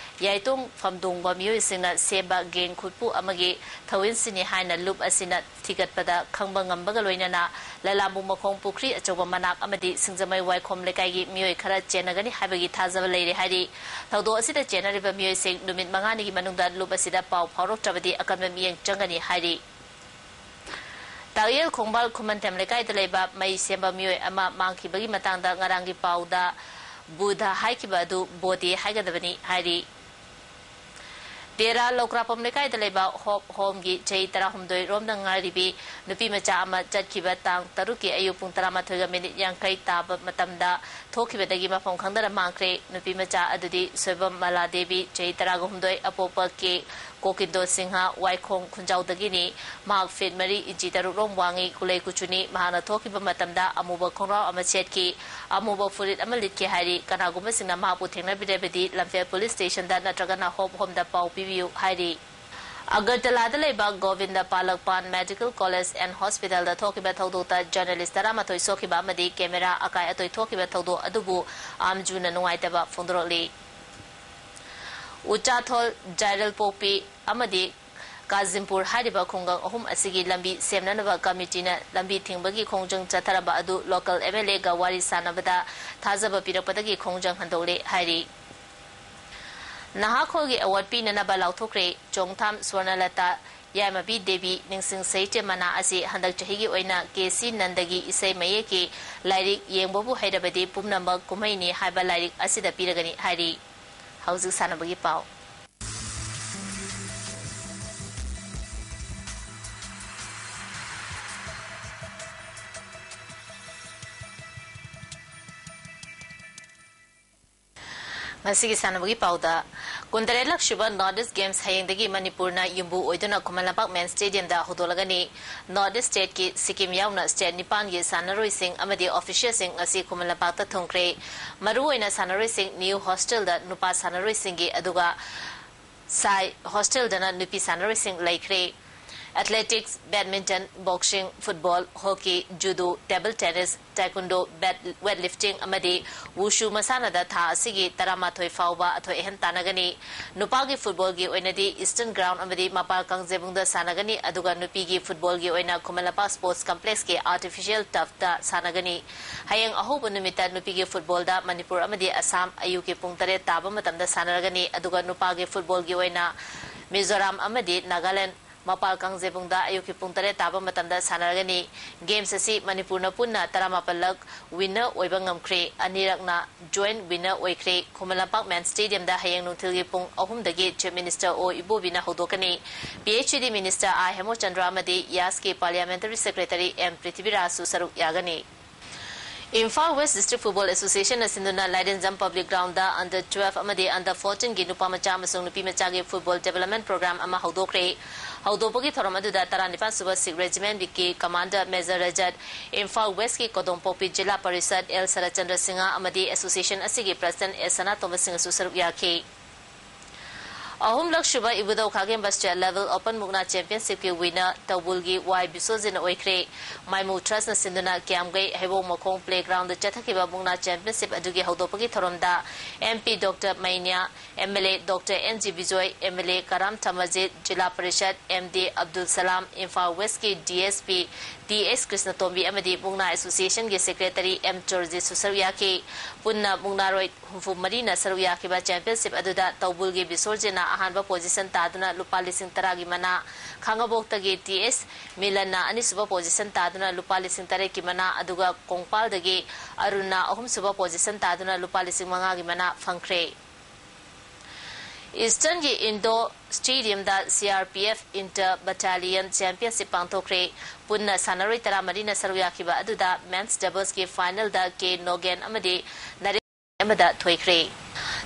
ꯌꯥꯏꯇꯣꯡ ꯐꯝꯗꯣꯡꯕ ꯃꯤꯑꯣꯏꯁꯤꯡꯅ ꯁꯦꯝꯕ gang ꯈꯨꯠꯄꯨ ꯑꯃꯒꯤ ꯊꯧꯑꯣꯡꯁꯤꯅꯤ ꯍꯥꯏꯅ ꯂꯨꯞ ꯑꯁꯤꯅ ꯊꯤꯒꯠꯄꯗ ꯈꯪꯕ ꯉꯝꯕꯒ ꯂꯣꯏꯅꯅ ꯂꯂꯥꯝꯕꯨ ꯃꯈꯣꯡ ꯄꯨꯈ꯭ꯔꯤ ꯑꯆꯧꯕ ꯃꯅꯥꯛ ꯑꯃꯗꯤ ꯁꯤꯡꯖꯃꯩ ꯋꯥꯏꯈꯣꯝ ꯂꯩꯀꯥꯏꯒꯤ ꯃꯤꯑꯣꯏ ꯈꯔ ꯆꯦꯟꯅꯒꯅꯤ ꯍꯥꯏꯕꯒꯤ ꯊꯥꯖꯕ ꯂꯩꯔꯦ ꯍꯥꯏꯔꯤ꯫ ꯊꯧꯗꯣꯛ ꯑꯁꯤꯗ ꯆꯦꯟꯅꯔꯤꯕ ꯃꯤꯑꯣꯏꯁꯤꯡ ꯅꯨꯃꯤꯠ ꯃꯉꯥꯅꯤꯒꯤ ꯃꯅꯨꯡꯗ ꯂꯨꯞ ꯑꯁꯤꯗ ꯄꯥꯎ ꯐꯥꯎꯔꯛꯇ꯭ꯔꯕꯗꯤ ꯑꯀꯟꯕ ꯃꯤꯠꯌꯦꯡ ꯆꯪꯒꯅꯤ ꯍꯥꯏꯔꯤ꯫ ꯇꯥꯛꯌꯦꯜ ꯈꯣꯡꯕꯥꯜ ꯈꯨꯃꯟꯊꯦꯝ ꯂꯩꯀꯥꯏꯗ ꯂꯩꯕ ꯃꯩ ꯁꯦꯝꯕ ꯃꯤꯑꯣꯏ ꯑꯃ ꯃꯥꯡꯈꯤꯕꯒꯤ ꯃꯇꯥꯡꯗ ꯉꯔꯥꯡꯒꯤ ꯄꯥꯎꯗ ꯕꯨꯙ ꯍꯥꯏꯈꯤꯕ ꯑꯗꯨ ꯕꯣꯙꯤ ꯍꯥꯏꯒꯗꯕꯅꯤ ꯍꯥꯏꯔꯤ꯫ ꯇꯦꯔꯥ ꯂꯧꯀ꯭ꯔꯥꯄꯝ ꯂꯩꯀꯥꯏꯗ ꯂꯩꯕ ꯍꯣꯞ ꯍꯣꯝꯒꯤ ꯆꯍꯤ ꯇꯔꯥꯍꯨꯝꯗꯣꯏ ꯔꯣꯝꯗ ꯉꯥꯏꯔꯤꯕꯤ ꯅꯨꯄꯤ ꯃꯆꯥ ꯑꯃ ꯆꯠꯈꯤꯕ ꯇꯥꯡ ꯇꯔꯨꯛꯀꯤ ꯑꯌꯨꯛ ꯄꯨꯡ ꯇꯔꯥꯃꯥꯊꯣꯏꯒ ꯃꯤꯅꯤꯠ ꯌꯥꯡꯈꯩ ꯇꯥꯕ ꯃꯇꯝꯗ ꯊꯣꯛꯈꯤꯕꯗꯒꯤ ꯃꯐꯝ ꯈꯪꯗꯅ ꯃꯥꯡꯈ꯭ꯔꯦ꯫ ꯅꯨꯄꯤ ꯃꯆꯥ ꯑꯗꯨꯗꯤ ꯁꯣꯏꯕꯝ ꯃꯂꯥ ꯗꯦꯕꯤ, ꯆꯍꯤ ꯇꯔꯥꯒ ꯍꯨꯝꯗꯣꯏ, ꯑꯄꯣꯛꯄ ꯀꯦ ꯀꯣꯀꯤꯟꯗꯣ ꯁꯤꯡꯍ, ꯋꯥꯏꯈꯣꯡ ꯈꯨꯟꯖꯥꯎꯗꯒꯤꯅꯤ꯫ ꯃꯍꯥꯛ ꯐꯤꯠ ꯃꯔꯤ ꯏꯟꯆꯤ ꯇꯔꯨꯛ ꯔꯣꯝ ꯋꯥꯡꯉꯤ, ꯀꯨꯂꯩ ꯀꯨꯆꯨꯅꯤ꯫ ꯃꯍꯥꯛꯅ ꯊꯣꯛꯈꯤꯕ ꯃꯇꯝꯗ ꯑꯃꯨꯕ ꯈꯣꯡꯒ꯭ꯔꯥꯎ ꯑꯃ ꯁꯦꯠꯈꯤ, ꯑꯃꯨꯕ ꯐꯨꯔꯤꯠ ꯑꯃ ꯂꯤꯠꯈꯤ ꯍꯥꯏꯔꯤ꯫ ꯀꯅꯥꯒꯨꯝꯕꯁꯤꯡꯅ ꯃꯍꯥꯛꯄꯨ ꯊꯦꯡꯅꯕꯤꯔꯕꯗꯤ ꯂꯝꯐꯦꯜ ꯄꯨꯂꯤꯁ ꯁ꯭ꯇꯦꯁꯟꯗ ꯅꯠꯇ꯭ꯔꯒꯅ ꯍꯣꯞ ꯍꯣꯝꯗ ꯄꯥꯎ ꯄꯤꯕꯤꯌꯨ ꯍꯥꯏꯔꯤ꯫ ꯑꯒꯔꯇꯂꯥꯗ ꯂꯩꯕ ꯒꯣꯕꯤꯟꯗ ꯄꯥꯂꯛ ꯄꯥꯟ ꯃꯦꯗꯤꯀꯦꯜ ꯀꯣꯂꯦꯖ ꯑꯦꯟ ꯍꯣꯁꯄꯤꯇꯥꯜꯗ ꯊꯣꯛꯈꯤꯕ ꯊꯧꯗꯣꯛꯇ ꯖꯔꯅꯦꯂꯤꯁ ꯇꯔꯥꯃꯥꯊꯣꯏ ꯁꯣꯛꯈꯤꯕ ꯑꯃꯗꯤ ꯀꯦꯃꯦꯔꯥ ꯑꯀꯥꯏ ꯑꯇꯣꯏ ꯊꯣꯛꯈꯤꯕ ꯊꯧꯗꯣꯛ ꯑꯗꯨꯕꯨ ꯑꯥꯝꯖꯨꯅ ꯅꯨꯡꯉꯥꯏꯇꯕ ꯐꯣꯡꯗꯣꯔꯛꯂꯤ꯫ ꯎꯆꯥꯊꯣꯜ, ꯖꯥꯏꯔꯦꯜꯄꯣꯛꯄꯤ ꯑꯃꯗꯤ ꯀꯥꯖꯤꯝꯄꯨꯔ ꯍꯥꯏꯔꯤꯕ ꯈꯨꯡꯒꯪ ꯑꯍꯨꯝ ꯑꯁꯤꯒꯤ ꯂꯝꯕꯤ ꯁꯦꯝꯅꯅꯕ ꯀꯃꯤꯇꯤꯅ ꯂꯝꯕꯤ ꯊꯤꯡꯕꯒꯤ ꯈꯣꯡꯖꯪ ꯆꯠꯊꯔꯝꯕ ꯑꯗꯨ ꯂꯣꯀꯦꯜ ꯑꯦꯝ ꯑꯦꯜ ꯑꯦꯒ ꯋꯥꯔꯤ ꯁꯥꯟꯅꯕꯗ ꯊꯥꯖꯕ ꯄꯤꯔꯛꯄꯗꯒꯤ ꯈꯣꯡꯖꯪ ꯍꯟꯗꯣꯛꯂꯦ ꯍꯥꯏꯔꯤ꯫ ꯅꯍꯥꯈꯣꯜꯒꯤ ꯑꯦꯋꯥꯔꯗ ꯄꯤꯅꯅꯕ ꯂꯥꯎꯊꯣꯛꯈ꯭ꯔꯦ꯫ ꯆꯣꯡꯊꯥꯝ ꯁ꯭ꯋꯔꯅꯂꯇꯥ, ꯌꯥꯏꯃꯕꯤ ꯗꯦꯕꯤ ꯅꯤꯡꯁꯤꯡ ꯁꯍꯤꯇ꯭ꯌ ꯃꯅꯥ ꯑꯁꯤ ꯍꯟꯗꯛ ꯆꯍꯤꯒꯤ ꯑꯣꯏꯅ ꯀꯦ ꯁꯤ ꯅꯟꯗꯒꯤ ꯏꯁꯩ ꯃꯌꯦꯛꯀꯤ ꯂꯥꯏꯔꯤꯛ ꯌꯦꯡꯕꯕꯨ ꯍꯩꯔꯕꯗꯤ ꯄꯨꯝꯅꯃꯛ ꯀꯨꯝꯍꯩꯅꯤ ꯍꯥꯏꯕ ꯂꯥꯏꯔꯤꯛ ꯑꯁꯤꯗ ꯄꯤꯔꯒꯅꯤ ꯍꯥꯏꯔꯤ꯫ ꯍꯧꯖꯤꯛ ꯁꯥꯟꯅꯕꯒꯤ ꯄꯥꯎ꯫ ꯉꯁꯤꯒꯤ ꯁꯥꯟꯅꯕꯒꯤ ꯄꯥꯎꯗ, ꯀꯨꯟꯇꯔꯦꯠꯂꯛ ꯁꯨꯕ North East Games ꯍꯌꯦꯡꯗꯒꯤ ꯃꯅꯤꯄꯨꯔꯅ ꯌꯨꯝꯕꯨ ꯑꯣꯏꯗꯨꯅ ꯈꯨꯃꯟ ꯂꯝꯄꯥꯛ ꯃꯦꯟ ꯁ꯭ꯇꯦꯗꯤꯌꯝꯗ ꯍꯧꯗꯣꯛꯂꯒꯅꯤ꯫ North East Stateꯀꯤ ꯁꯤꯛꯀꯤꯝ ꯌꯥꯎꯅ ꯁ꯭ꯇꯦꯠ ꯅꯤꯄꯥꯟꯒꯤ ꯁꯥꯟꯅꯔꯣꯏꯁꯤꯡ ꯑꯃꯗꯤ ꯑꯣꯐꯤꯁꯤꯌꯦꯜꯁꯤꯡ ꯉꯁꯤ ꯈꯨꯃꯟ ꯂꯝꯄꯥꯛꯇ ꯊꯨꯡꯈ꯭ꯔꯦ꯫ ꯃꯔꯨꯑꯣꯏꯅ ꯁꯥꯟꯅꯔꯣꯏꯁꯤꯡ ꯅ꯭ꯌꯨ ꯍꯣꯁꯇꯦꯜꯗ ꯅꯨꯄꯥ ꯁꯥꯟꯅꯔꯣꯏꯁꯤꯡꯒꯤ, ꯑꯗꯨꯒ ꯁꯥꯏ ꯍꯣꯁꯇꯦꯜꯗꯅ ꯅꯨꯄꯤ ꯁꯥꯟꯅꯔꯣꯏꯁꯤꯡ ꯂꯩꯈ꯭ꯔꯦ꯫ Athletics, badminton, boxing, football, hockey, judo, table tennis, taekwondo, ꯕꯦꯠ-, ꯋꯦꯠ ꯂꯤꯐꯇꯤꯡ ꯑꯃꯗꯤ ꯋꯨꯁꯨ ꯃꯁꯥꯟꯅꯗ ꯊꯥ ꯑꯁꯤꯒꯤ ꯇꯔꯥꯃꯥꯊꯣꯏ ꯐꯥꯎꯕ ꯑꯊꯣꯏ ꯑꯍꯦꯟ ꯇꯥꯟꯅꯒꯅꯤ꯫ ꯅꯨꯄꯥꯒꯤ ꯐꯨꯠꯕꯣꯜꯒꯤ ꯑꯣꯏꯅꯗꯤ ꯏꯁꯇꯔꯟ ꯒ꯭ꯔꯥꯎꯟ ꯑꯃꯗꯤ ꯃꯄꯥꯜ ꯀꯥꯡꯖꯩꯕꯨꯡꯗ ꯁꯥꯟꯅꯒꯅꯤ, ꯑꯗꯨꯒ ꯅꯨꯄꯤꯒꯤ ꯐꯨꯠꯕꯣꯜꯒꯤ ꯑꯣꯏꯅ ꯈꯨꯃꯟ ꯂꯝꯄꯥꯛ ꯁ꯭ꯄꯣꯔꯠꯁ ꯀꯝꯄ꯭ꯂꯦꯛꯁꯀꯤ ꯑꯥꯔꯇꯤꯐꯤꯁꯤꯌꯦꯜ ꯇꯔꯐꯇ ꯁꯥꯟꯅꯒꯅꯤ꯫ ꯍꯌꯦꯡ ꯑꯍꯧꯕ ꯅꯨꯃꯤꯠꯇ ꯅꯨꯄꯤꯒꯤ ꯐꯨꯠꯕꯣꯜꯗ ꯃꯅꯤꯄꯨꯔ ꯑꯃꯗꯤ ꯑꯁꯥꯝ ꯑꯌꯨꯛꯀꯤ ꯄꯨꯡ ꯇꯔꯦꯠ ꯇꯥꯕ ꯃꯇꯝꯗ ꯁꯥꯟꯅꯔꯒꯅꯤ, ꯑꯗꯨꯒ ꯅꯨꯄꯥꯒꯤ ꯐꯨꯠꯕꯣꯜꯒꯤ ꯑꯣꯏꯅ ꯃꯤꯖꯣꯔꯥꯝ ꯑꯃꯗꯤ ꯅꯥꯒꯥꯂꯦꯟ ꯃꯄꯥꯜ ꯀꯥꯡꯖꯩꯕꯨꯡꯗ ꯑꯌꯨꯛꯀꯤ ꯄꯨꯡ ꯇꯔꯦꯠ ꯇꯥꯕ ꯃꯇꯝꯗ ꯁꯥꯟꯅꯔꯒꯅꯤ꯫ ꯒꯦꯝꯁ ꯑꯁꯤ ꯃꯅꯤꯄꯨꯔꯅ ꯄꯨꯟꯅ ꯇꯔꯥꯃꯥꯄꯜꯂꯛ ꯋꯤꯟꯅꯔ ꯑꯣꯏꯕ ꯉꯝꯈ꯭ꯔꯦ, ꯑꯅꯤꯔꯛꯅ ꯖꯣꯏꯟꯠ ꯋꯤꯟꯅꯔ ꯑꯣꯏꯈ꯭ꯔꯦ꯫ ꯈꯨꯃꯟ ꯂꯝꯄꯥꯛ ꯃꯦꯟ ꯁ꯭ꯇꯦꯗꯤꯌꯝꯗ ꯍꯌꯦꯡ ꯅꯨꯡꯊꯤꯜꯒꯤ ꯄꯨꯡ ꯑꯍꯨꯝꯗꯒꯤ ꯆꯤꯐ ꯃꯤꯅꯤꯁꯇꯔ ꯑꯣ ꯏꯕꯣꯕꯤꯅ ꯍꯧꯗꯣꯛꯀꯅꯤ꯫ ꯄꯤ ꯑꯩꯆ ꯏ ꯗꯤ ꯃꯤꯅꯤꯁꯇꯔ ꯑꯥꯏ ꯍꯦꯃꯣꯆꯟꯗ꯭ꯔ ꯑꯃꯗꯤ ꯌꯥꯁꯀꯤ ꯄꯥꯔꯂꯤꯌꯥꯃꯦꯟꯇꯔꯤ ꯁꯦꯀ꯭ꯔꯦꯇꯔꯤ ꯑꯦꯝ ꯄ꯭ꯔꯤꯊꯤꯕꯤꯔꯥꯖꯁꯨ ꯁꯔꯨꯛ ꯌꯥꯒꯅꯤ꯫ ꯏꯝꯐꯥꯜ ꯋꯦꯁ ꯗꯤꯁꯇ꯭ꯔꯤꯛ ꯐꯨꯠꯕꯣꯜ ꯑꯦꯁꯣꯁꯤꯌꯦꯁꯟꯅ ꯁꯤꯟꯗꯨꯅ ꯂꯥꯏꯔꯦꯟꯖꯝ ꯄꯕ꯭ꯂꯤꯛ ꯒ꯭ꯔꯥꯎꯟꯗ ꯑꯟꯗꯔ ꯇꯨꯋꯦꯜꯐ ꯑꯃꯗꯤ ꯑꯟꯗꯔ ꯐꯣꯔꯇꯤꯟꯒꯤ ꯅꯨꯄꯥ ꯃꯆꯥ ꯑꯃꯁꯨꯡ ꯅꯨꯄꯤ ꯃꯆꯥꯒꯤ ꯐꯨꯠꯕꯣꯜ ꯗꯤꯕꯦꯂꯞꯃꯦꯟꯠ ꯄ꯭ꯔꯣꯒ꯭ꯔꯥꯝ ꯑꯃ ꯍꯧꯗꯣꯛꯈ꯭ꯔꯦ꯫ ꯍꯧꯗꯣꯛꯄꯒꯤ ꯊꯧꯔꯝ ꯑꯗꯨꯗ ꯇꯔꯥꯅꯤꯄꯥꯟ ꯁꯨꯕ ꯁꯤꯈ ꯔꯦꯖꯤꯃꯦꯟꯠꯀꯤ ꯀꯃꯥꯟꯗꯔ ꯃꯦꯖꯔ ꯔꯖꯠ, ꯏꯝꯐꯥꯜ ꯋꯦꯁꯀꯤ ꯀꯣꯗꯣꯝꯄꯣꯛꯄꯤ ꯖꯤꯂꯥ ꯄꯔꯤꯁꯠ ꯑꯦꯜ ꯁꯔꯠꯆꯟꯗ꯭ꯔ ꯁꯤꯡꯍ ꯑꯃꯗꯤ ꯑꯦꯁꯣꯁꯤꯌꯦꯁꯟ ꯑꯁꯤꯒꯤ ꯄ꯭ꯔꯁꯤꯗꯦꯟꯠ ꯑꯦꯁ ꯁꯅꯥꯇꯣꯝꯕ ꯁꯤꯡꯍꯁꯨ ꯁꯔꯨꯛ ꯌꯥꯈꯤ꯫ ꯑꯍꯨꯝꯂꯛ ꯁꯨꯕ ꯏꯕꯨꯙꯧ ꯈꯥꯒꯦꯝꯕ State Level Open ꯃꯨꯛꯅꯥ Championship ꯀꯤ winner ꯇꯧꯕꯨꯜꯒꯤ ꯋꯥꯏ ꯕꯤꯁꯣꯖꯤꯠꯅ ꯑꯣꯏꯈ꯭ꯔꯦ꯫ ꯃꯥꯏꯃꯨ Trust ꯅ ꯁꯤꯟꯗꯨꯅ ꯀꯤꯌꯥꯝꯒꯩ ꯍꯩꯕꯣꯡ ꯃꯈꯣꯡ playground ꯗ ꯆꯠꯊꯈꯤꯕ ꯃꯨꯛꯅꯥ championship ꯑꯗꯨꯒꯤ ꯍꯧꯗꯣꯛꯄꯒꯤ ꯊꯧꯔꯝꯗ M P Doctor ꯃꯩꯅ꯭ꯌꯥ, M L A Doctor N G Bijoy, M L A Karam ꯊꯃꯖꯤꯠ, zila parishad, M D Abdul Salam, Imphal West ꯀꯤ D S P T S ꯀ꯭ꯔꯤꯁꯅꯇꯣꯝꯕꯤ ꯑꯃꯗꯤ ꯃꯨꯛꯅꯥ Association ꯒꯤ Secretary M ꯆꯣꯔꯖꯤꯠꯁꯨ ꯁꯔꯨꯛ ꯌꯥꯈꯤ꯫ ꯄꯨꯟꯅ ꯃꯨꯛꯅꯥꯔꯣꯏ ꯍꯨꯝꯐꯨ ꯃꯔꯤꯅ ꯁꯔꯨꯛ ꯌꯥꯈꯤꯕ championship ꯑꯗꯨꯗ ꯇꯧꯕꯨꯜꯒꯤ ꯕꯤꯁꯣꯔꯖꯤꯠꯅ ꯑꯍꯥꯟꯕ position ꯇꯥꯗꯨꯅ ꯂꯨꯄꯥ ꯂꯤꯁꯤꯡ ꯇꯔꯥꯒꯤ ꯃꯅꯥ, ꯈꯥꯉꯕꯣꯛꯇꯒꯤ T S ꯃꯤꯂꯟꯅ ꯑꯅꯤꯁꯨꯕ position ꯇꯥꯗꯨꯅ ꯂꯨꯄꯥ ꯂꯤꯁꯤꯡ ꯇꯔꯦꯠꯀꯤ ꯃꯅꯥ, ꯑꯗꯨꯒ ꯀꯣꯡꯄꯥꯜꯗꯒꯤ ꯑꯔꯨꯟꯅ ꯑꯍꯨꯝꯁꯨꯕ position ꯇꯥꯗꯨꯅ ꯂꯨꯄꯥ ꯂꯤꯁꯤꯡ ꯃꯉꯥꯒꯤ ꯃꯅꯥ ꯐꯪꯈ꯭ꯔꯦ꯫ Eastern ꯒꯤ Indoor Stadium ꯗ C R P F Inter Battalion Championship ꯄꯥꯡꯊꯣꯛꯈ꯭ꯔꯦ꯫ ꯄꯨꯟꯅ ꯁꯥꯟꯅꯔꯣꯏ ꯇꯔꯥꯃꯔꯤꯅ ꯁꯔꯨꯛ ꯌꯥꯈꯤꯕ ꯑꯗꯨꯗ men's doubles ꯀꯤ final ꯗ K ꯅꯣꯒꯦꯟ ꯑꯃꯗꯤ ꯅꯔꯦꯟ ꯑꯃꯗ ꯊꯣꯏꯈ꯭ꯔꯦ꯫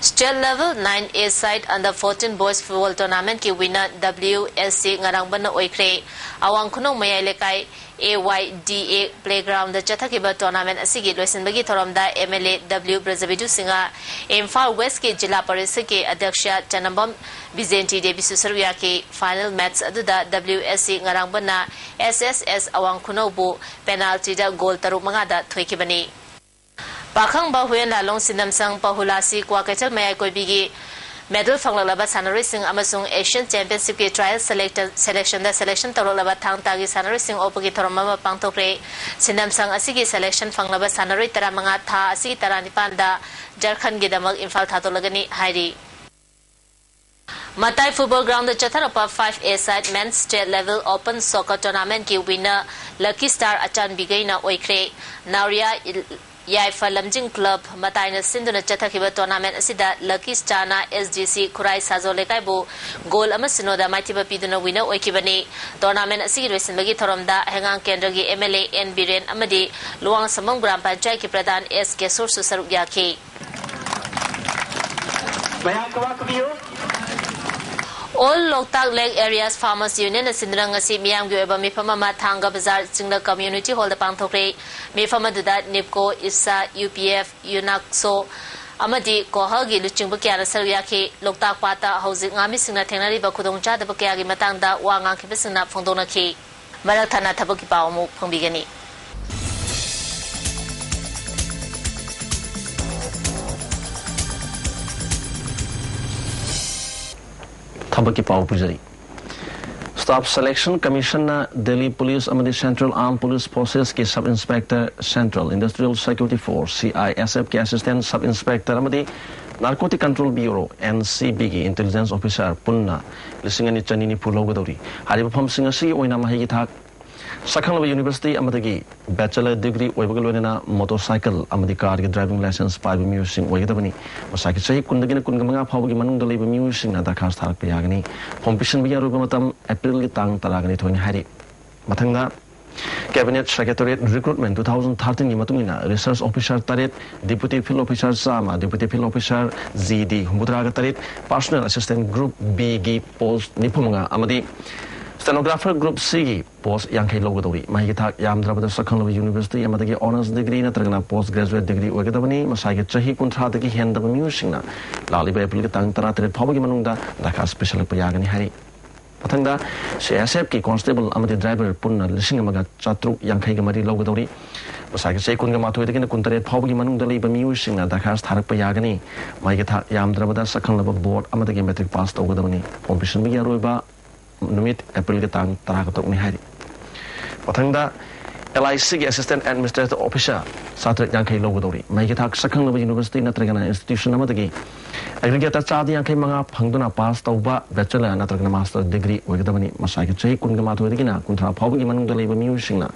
State Level nine A side under fourteen boys football tournament ꯀꯤ winner W S C ꯉꯔꯥꯡꯕꯟꯅ ꯑꯣꯏꯈ꯭ꯔꯦ꯫ ꯑꯋꯥꯡ ꯈꯨꯅꯧ ꯃꯌꯥꯏ ꯂꯩꯀꯥꯏ A Y D A playground the ꯆꯠꯊꯈꯤꯕ tournament ꯑꯁꯤꯒꯤ ꯂꯣꯏꯁꯤꯟꯕꯒꯤ ꯊꯧꯔꯝꯗ M L A W Brajabidhu Singh, Imphal West ꯀꯤ ꯖꯤꯂꯥ ꯄꯔꯤꯁꯠꯀꯤ ꯑꯗ꯭ꯌꯛꯁ ꯆꯅꯝꯕꯝ ꯕꯤꯖꯦꯟꯇꯤ ꯗꯦꯕꯤꯁꯨ ꯁꯔꯨꯛ ꯌꯥꯈꯤ꯫ Final match ꯑꯗꯨꯗ W S C ꯉꯔꯥꯡꯕꯟꯅ S S S ꯑꯋꯥꯡ ꯈꯨꯅꯧꯕꯨ penalty ꯗ goal ꯇꯔꯨꯛ ꯃꯉꯥꯗ ꯊꯣꯏꯈꯤꯕꯅꯤ꯫ ꯄꯥꯈꯪꯕ ꯍꯨꯌꯦꯟ ꯂꯥꯂꯣꯡ ꯁꯤꯟꯅꯝꯁꯪ ꯄꯍꯨꯂꯥꯁꯤ ꯀ꯭ꯋꯥꯀꯩꯊꯦꯜ ꯃꯌꯥꯏ ꯀꯣꯏꯕꯤꯒꯤ medal ꯐꯪꯂꯛꯂꯕ ꯁꯥꯟꯅꯔꯣꯏꯁꯤꯡ ꯑꯃꯁꯨꯡ Asian Championship ꯀꯤ trial selector, selection ꯗ selection ꯇꯧꯔꯛꯂꯕ ꯊꯥꯡ ꯇꯥꯒꯤ ꯁꯥꯟꯅꯔꯣꯏꯁꯤꯡ ꯑꯣꯛꯄꯒꯤ ꯊꯧꯔꯝ ꯑꯃ ꯄꯥꯡꯊꯣꯛꯈ꯭ꯔꯦ꯫ ꯁꯤꯟꯅꯝꯁꯪ ꯑꯁꯤꯒꯤ selection ꯐꯪꯂꯕ ꯁꯥꯟꯅꯔꯣꯏ ꯇꯔꯥꯃꯉꯥ ꯊꯥ ꯑꯁꯤꯒꯤ ꯇꯔꯥꯅꯤꯄꯥꯟꯗ ꯖꯔꯈꯟꯒꯤꯗꯃꯛ ꯏꯝꯐꯥꯜ ꯊꯥꯗꯣꯛꯂꯒꯅꯤ ꯍꯥꯏꯔꯤ꯫ ꯃꯇꯥꯏ football ground the ꯆꯠꯊꯔꯛꯄ five A side men's state level open soccer tournament ꯀꯤ winner Lucky Star ꯑꯆꯥꯟꯕꯤꯒꯩꯅ ꯑꯣꯏꯈ꯭ꯔꯦ꯫ ꯅꯥꯎꯔꯤꯌꯥ ꯏꯜ-, ꯌꯥꯏꯐ ꯂꯝꯖꯤꯡ club ꯃꯇꯥꯏꯅ ꯁꯤꯟꯗꯨꯅ ꯆꯠꯊꯈꯤꯕ tournament ꯑꯁꯤꯗ Lucky Star ꯅ S D C ꯈꯨꯔꯥꯏ ꯁꯥꯖꯣ ꯂꯩꯀꯥꯏꯕꯨ goal ꯑꯃ ꯁꯤꯅꯣꯗ ꯃꯥꯏꯊꯤꯕ ꯄꯤꯗꯨꯅ winner ꯑꯣꯏꯈꯤꯕꯅꯤ꯫ Tournament ꯑꯁꯤꯒꯤ ꯂꯣꯏꯁꯤꯟꯕꯒꯤ ꯊꯧꯔꯝꯗ ꯍꯩꯉꯥꯡ ꯀꯦꯟꯗ꯭ꯔꯒꯤ M L A N Biren ꯑꯃꯗꯤ ꯂꯨꯋꯥꯡꯁꯝꯕꯝ ꯒ꯭ꯔꯥꯝ ꯄꯟꯆꯥꯌꯠꯀꯤ ꯄ꯭ꯔꯙꯥꯟ S ꯀꯦꯁꯣꯔꯁꯨ ꯁꯔꯨꯛ ꯌꯥꯈꯤ꯫ ꯃꯌꯥꯝ ꯈꯨꯕꯥꯛ ꯈꯨꯕꯤꯌꯨ꯫ All Loktak Lake Areas Farmers Union ꯅ ꯁꯤꯟꯗꯨꯅ ꯉꯁꯤ ꯃꯤꯌꯥꯝꯒꯤ ꯑꯣꯏꯕ ꯃꯤꯐꯝ ꯑꯃ ꯊꯥꯡꯒ ꯕꯖꯥꯔ ꯆꯤꯡꯂꯛ community hall ꯗ ꯄꯥꯡꯊꯣꯛꯈ꯭ꯔꯦ꯫ ꯃꯤꯐꯝ ꯑꯗꯨꯗ NIPCO, IFSA, U P F, UNACSO, ꯑꯃꯗꯤ ꯀꯣꯍꯜꯒꯤ ꯂꯨꯆꯤꯡꯕ ꯀꯌꯥꯅ ꯁꯔꯨꯛ ꯌꯥꯈꯤ꯫ ꯂꯣꯛꯇꯥꯛ ꯄꯥꯠꯇ ꯍꯧꯖꯤꯛ ꯉꯥꯃꯤꯁꯤꯡꯅ ꯊꯦꯡꯅꯔꯤꯕ ꯈꯨꯗꯣꯡꯆꯥꯗꯕ ꯀꯌꯥꯒꯤ ꯃꯇꯥꯡꯗ ꯋꯥ ꯉꯥꯡꯈꯤꯕꯁꯤꯡꯅ ꯐꯣꯡꯗꯣꯛꯅꯈꯤ꯫ ꯃꯔꯛ ꯊꯠꯅ ꯊꯕꯛꯀꯤ ꯄꯥꯎ ꯑꯃꯨꯛ ꯐꯪꯕꯤꯒꯅꯤ꯫ ꯊꯕꯛꯀꯤ ꯄꯥꯎ ꯄꯨꯖꯔꯤ꯫ Staff Selection Commission ꯅ Delhi Police ꯑꯃꯗꯤ Central Armed Police Forces ꯀꯤ Sub Inspector, Central Industrial Security Force, C I S F ꯀꯤ Assistant Sub Inspector ꯑꯃꯗꯤ Narcotic Control Bureau, N C B ꯒꯤ Intelligence Officer ꯄꯨꯟꯅ ꯂꯤꯁꯤꯡ ꯑꯅꯤ ꯆꯅꯤ ꯅꯤꯐꯨ ꯂꯧꯒꯗꯧꯔꯤ꯫ ꯍꯥꯏꯔꯤꯕ ꯐꯝꯁꯤꯡ ꯑꯁꯤꯒꯤ ꯑꯣꯏꯅ ꯃꯍꯩꯒꯤ ꯊꯥꯛ ꯁꯛꯈꯪꯂꯕ university ꯑꯃꯗꯒꯤ bachelor degree ꯑꯣꯏꯕꯒ ꯂꯣꯏꯅꯅ motorcycle ꯑꯃꯗꯤ car ꯒꯤ driving license ꯄꯥꯏꯕ ꯃꯤꯑꯣꯏꯁꯤꯡ ꯑꯣꯏꯒꯗꯕꯅꯤ꯫ ꯃꯁꯥꯒꯤ ꯆꯍꯤ ꯀꯨꯟꯗꯒꯤꯅ ꯀꯨꯟꯒ ꯃꯉꯥ ꯐꯥꯎꯕꯒꯤ ꯃꯅꯨꯡꯗ ꯂꯩꯕ ꯃꯤꯑꯣꯏꯁꯤꯡꯅ ꯗꯔꯈꯥꯁ ꯊꯥꯔꯛꯄ ꯌꯥꯒꯅꯤ꯫ ꯐꯣꯝ ꯄꯤꯁꯤꯟꯕꯒꯤ ꯑꯔꯣꯏꯕ ꯃꯇꯝ April ꯒꯤ ꯇꯥꯡ ꯇꯔꯥꯒ ꯅꯤꯊꯣꯏꯅꯤ ꯍꯥꯏꯔꯤ꯫ ꯃꯊꯪꯗ, Cabinet Secretariat Recruitment two thousand thirteen ꯒꯤ ꯃꯇꯨꯡ ꯏꯟꯅ Research Officer ꯇꯔꯦꯠ, Deputy Field Officer ꯆꯥꯝꯃ, Deputy Field Officer G D ꯍꯨꯝꯐꯨꯇꯔꯥꯒ ꯇꯔꯦꯠ, Personal Assistant Group B ꯒꯤ post ꯅꯤꯐꯨ ꯃꯉꯥ ꯑꯃꯗꯤ Stenographer Group C ꯒꯤ post ꯌꯥꯡꯈꯩ ꯂꯧꯒꯗꯧꯔꯤ꯫ ꯃꯍꯩꯒꯤ ꯊꯥꯛ ꯌꯥꯝꯗ꯭ꯔꯕꯗ ꯁꯛꯈꯪꯂꯕ university ꯑꯃꯗꯒꯤ honours degree ꯅꯠꯇ꯭ꯔꯒꯅ post graduate degree ꯑꯣꯏꯒꯗꯕꯅꯤ꯫ ꯃꯁꯥꯒꯤ ꯆꯍꯤ ꯀꯨꯟꯊ꯭ꯔꯥꯗꯒꯤ ꯍꯦꯟꯗꯕ ꯃꯤꯑꯣꯏꯁꯤꯡꯅ ꯂꯥꯛꯂꯤꯕ April ꯒꯤ ꯇꯥꯡ ꯇꯔꯥꯇꯔꯦꯠ ꯐꯥꯎꯕꯒꯤ ꯃꯅꯨꯡꯗ ꯗꯔꯈꯥꯁ ꯄꯤꯁꯤꯜꯂꯛꯄ ꯌꯥꯒꯅꯤ ꯍꯥꯏꯔꯤ꯫ ꯃꯊꯪꯗ, C I S F ꯀꯤ constable ꯑꯃꯗꯤ driver ꯄꯨꯟꯅ ꯂꯤꯁꯤꯡ ꯑꯃꯒ ꯆꯥꯇ꯭ꯔꯨꯛ ꯌꯥꯡꯈꯩꯒ ꯃꯔꯤ ꯂꯧꯒꯗꯧꯔꯤ꯫ ꯃꯁꯥꯒꯤ ꯆꯍꯤ ꯀꯨꯟꯒ ꯃꯥꯊꯣꯏꯗꯒꯤꯅ ꯀꯨꯟꯇꯔꯦꯠ ꯐꯥꯎꯕꯒꯤ ꯃꯅꯨꯡꯗ ꯂꯩꯕ ꯃꯤꯑꯣꯏꯁꯤꯡꯅ ꯗꯔꯈꯥꯁ ꯊꯥꯔꯛꯄ ꯌꯥꯒꯅꯤ꯫ ꯃꯍꯩꯒꯤ ꯊꯥꯛ ꯌꯥꯝꯗ꯭ꯔꯕꯗ ꯁꯛꯈꯪꯂꯕ board ꯑꯃꯗꯒꯤ matric pass ꯇꯧꯒꯗꯕꯅꯤ꯫ ꯐꯣꯝ ꯄꯤꯁꯤꯟꯕꯒꯤ ꯑꯔꯣꯏꯕ ꯅꯨꯃꯤꯠ April ꯒꯤ ꯇꯥꯡ ꯇꯔꯥꯒ ꯇꯔꯨꯛꯅꯤ ꯍꯥꯏꯔꯤ꯫ ꯃꯊꯪꯗ, L I C ꯒꯤ Assistant Administrative Officer ꯆꯥꯇ꯭ꯔꯦꯠ ꯌꯥꯡꯈꯩ ꯂꯧꯒꯗꯧꯔꯤ꯫ ꯃꯍꯩꯒꯤ ꯊꯥꯛ ꯁꯛꯈꯪꯂꯕ university ꯅꯠꯇ꯭ꯔꯒꯅ institution ꯑꯃꯗꯒꯤ aggregate ꯆꯥꯗ ꯌꯥꯡꯈꯩ ꯃꯉꯥ ꯐꯪꯗꯨꯅ pass ꯇꯧꯕ bachelor ꯅꯠꯇ꯭ꯔꯒꯅ master degree ꯑꯣꯏꯒꯗꯕꯅꯤ꯫ ꯃꯁꯥꯒꯤ ꯆꯍꯤ ꯀꯨꯟꯒ ꯃꯥꯊꯣꯏꯗꯒꯤꯅ ꯀꯨꯟꯊ꯭ꯔꯥ ꯐꯥꯎꯕꯒꯤ ꯃꯅꯨꯡꯗ ꯂꯩꯕ ꯃꯤꯑꯣꯏꯁꯤꯡꯅ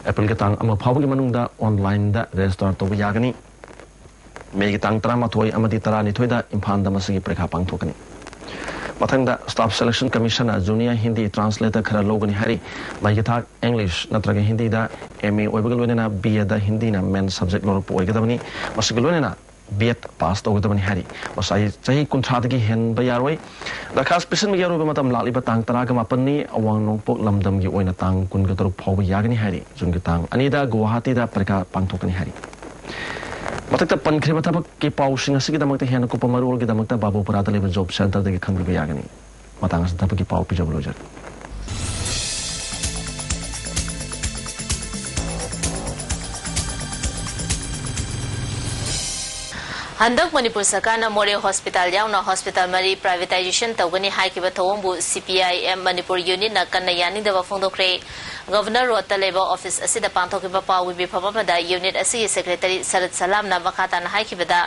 April ꯒꯤ ꯇꯥꯡ ꯑꯃ ꯐꯥꯎꯕꯒꯤ ꯃꯅꯨꯡꯗ online ꯗ register ꯇꯧꯕ ꯌꯥꯒꯅꯤ꯫ May ꯒꯤ ꯇꯥꯡ ꯇꯔꯥꯃꯥꯊꯣꯏ ꯑꯃꯗꯤ ꯇꯔꯥꯅꯤꯊꯣꯏꯗ ꯏꯝꯐꯥꯜꯗ ꯃꯁꯤꯒꯤ ꯄꯔꯤꯈꯥ ꯄꯥꯡꯊꯣꯛꯀꯅꯤ꯫ ꯃꯊꯪꯗ, Staff Selection Commission ꯅ junior Hindi translator ꯈꯔ ꯂꯧꯒꯅꯤ ꯍꯥꯏꯔꯤ꯫ ꯃꯍꯩꯒꯤ ꯊꯥꯛ English ꯅꯠꯇ꯭ꯔꯒ ꯍꯤꯟꯗꯤꯗ M A ꯑꯣꯏꯕꯒ ꯂꯣꯏꯅꯅ B A the ꯍꯤꯟꯗꯤꯅ main subject ꯂꯧꯔꯛꯄ ꯑꯣꯏꯒꯗꯕꯅꯤ꯫ ꯃꯁꯤꯒ ꯂꯣꯏꯅꯅ B Ed pass ꯇꯧꯒꯗꯕꯅꯤ ꯍꯥꯏꯔꯤ꯫ ꯃꯁꯥꯒꯤ ꯆꯍꯤ ꯀꯨꯟꯊ꯭ꯔꯥꯗꯒꯤ ꯍꯦꯟꯕ ꯌꯥꯔꯣꯏ꯫ ꯗꯔꯈꯥꯁ ꯄꯤꯁꯤꯟꯕꯒꯤ ꯑꯔꯣꯏꯕ ꯃꯇꯝ ꯂꯥꯛꯂꯤꯕ ꯇꯥꯡ ꯇꯔꯥꯒ ꯃꯥꯄꯟꯅꯤ꯫ ꯑꯋꯥꯡ ꯅꯣꯡꯄꯣꯛ ꯂꯝꯗꯝꯒꯤ ꯑꯣꯏꯅ ꯇꯥꯡ ꯀꯨꯟꯒ ꯇꯔꯨꯛ ꯐꯥꯎꯕ ꯌꯥꯒꯅꯤ ꯍꯥꯏꯔꯤ꯫ June ꯒꯤ ꯇꯥꯡ ꯑꯅꯤꯗ ꯒꯨꯋꯥꯍꯥꯇꯤꯗ ꯄꯔꯤꯈꯥ ꯄꯥꯡꯊꯣꯛꯀꯅꯤ ꯍꯥꯏꯔꯤ꯫ ꯃꯊꯛꯇ ꯄꯟꯈ꯭ꯔꯤꯕ ꯊꯕꯛꯀꯤ ꯄꯥꯎꯁꯤꯡ ꯑꯁꯤꯒꯤꯗꯃꯛꯇ ꯍꯦꯟꯅ ꯀꯨꯞꯄ ꯃꯔꯣꯜꯒꯤꯗꯃꯛꯇ ꯕꯥꯕꯨꯄꯨꯔꯥꯗ ꯂꯩꯕ ꯖꯣꯕ ꯁꯦꯟꯇꯔꯗꯒꯤ ꯈꯪꯕꯤꯕ ꯌꯥꯒꯅꯤ꯫ ꯃꯇꯥꯡ ꯑꯁꯤꯗ ꯊꯕꯛꯀꯤ ꯄꯥꯎ ꯄꯤꯖꯕ ꯂꯣꯏꯖꯔꯦ꯫ ꯍꯟꯗꯛ ꯃꯅꯤꯄꯨꯔ ꯁꯔꯀꯥꯔꯅ ꯃꯣꯔꯦ ꯍꯣꯁꯄꯤꯇꯥꯜ ꯌꯥꯎꯅ ꯍꯣꯁꯄꯤꯇꯥꯜ ꯃꯔꯤ ꯄ꯭ꯔꯥꯏꯚꯦꯇꯥꯏꯖꯦꯁꯟ ꯇꯧꯒꯅꯤ ꯍꯥꯏꯈꯤꯕ ꯊꯧꯑꯣꯡꯕꯨ ꯁꯤ ꯄꯤ ꯑꯥꯏ ꯑꯦꯝ ꯃꯅꯤꯄꯨꯔ ꯌꯨꯅꯤꯠꯅ ꯀꯟꯅ ꯌꯥꯅꯤꯡꯗꯕ ꯐꯣꯡꯗꯣꯛꯈ꯭ꯔꯦ꯫ ꯒꯚꯔꯅꯔ ꯔꯣꯗꯇ ꯂꯩꯕ ꯑꯣꯐꯤꯁ ꯑꯁꯤꯗ ꯄꯥꯡꯊꯣꯛꯈꯤꯕ ꯄꯥꯎꯒꯤ ꯃꯤꯐꯝ ꯑꯃꯗ ꯌꯨꯅꯤꯠ ꯑꯁꯤꯒꯤ ꯁꯦꯀ꯭ꯔꯦꯇꯔꯤ ꯁꯔꯠ ꯁꯂꯥꯝꯅ ꯃꯈꯥ ꯇꯥꯅ ꯍꯥꯏꯈꯤꯕꯗ,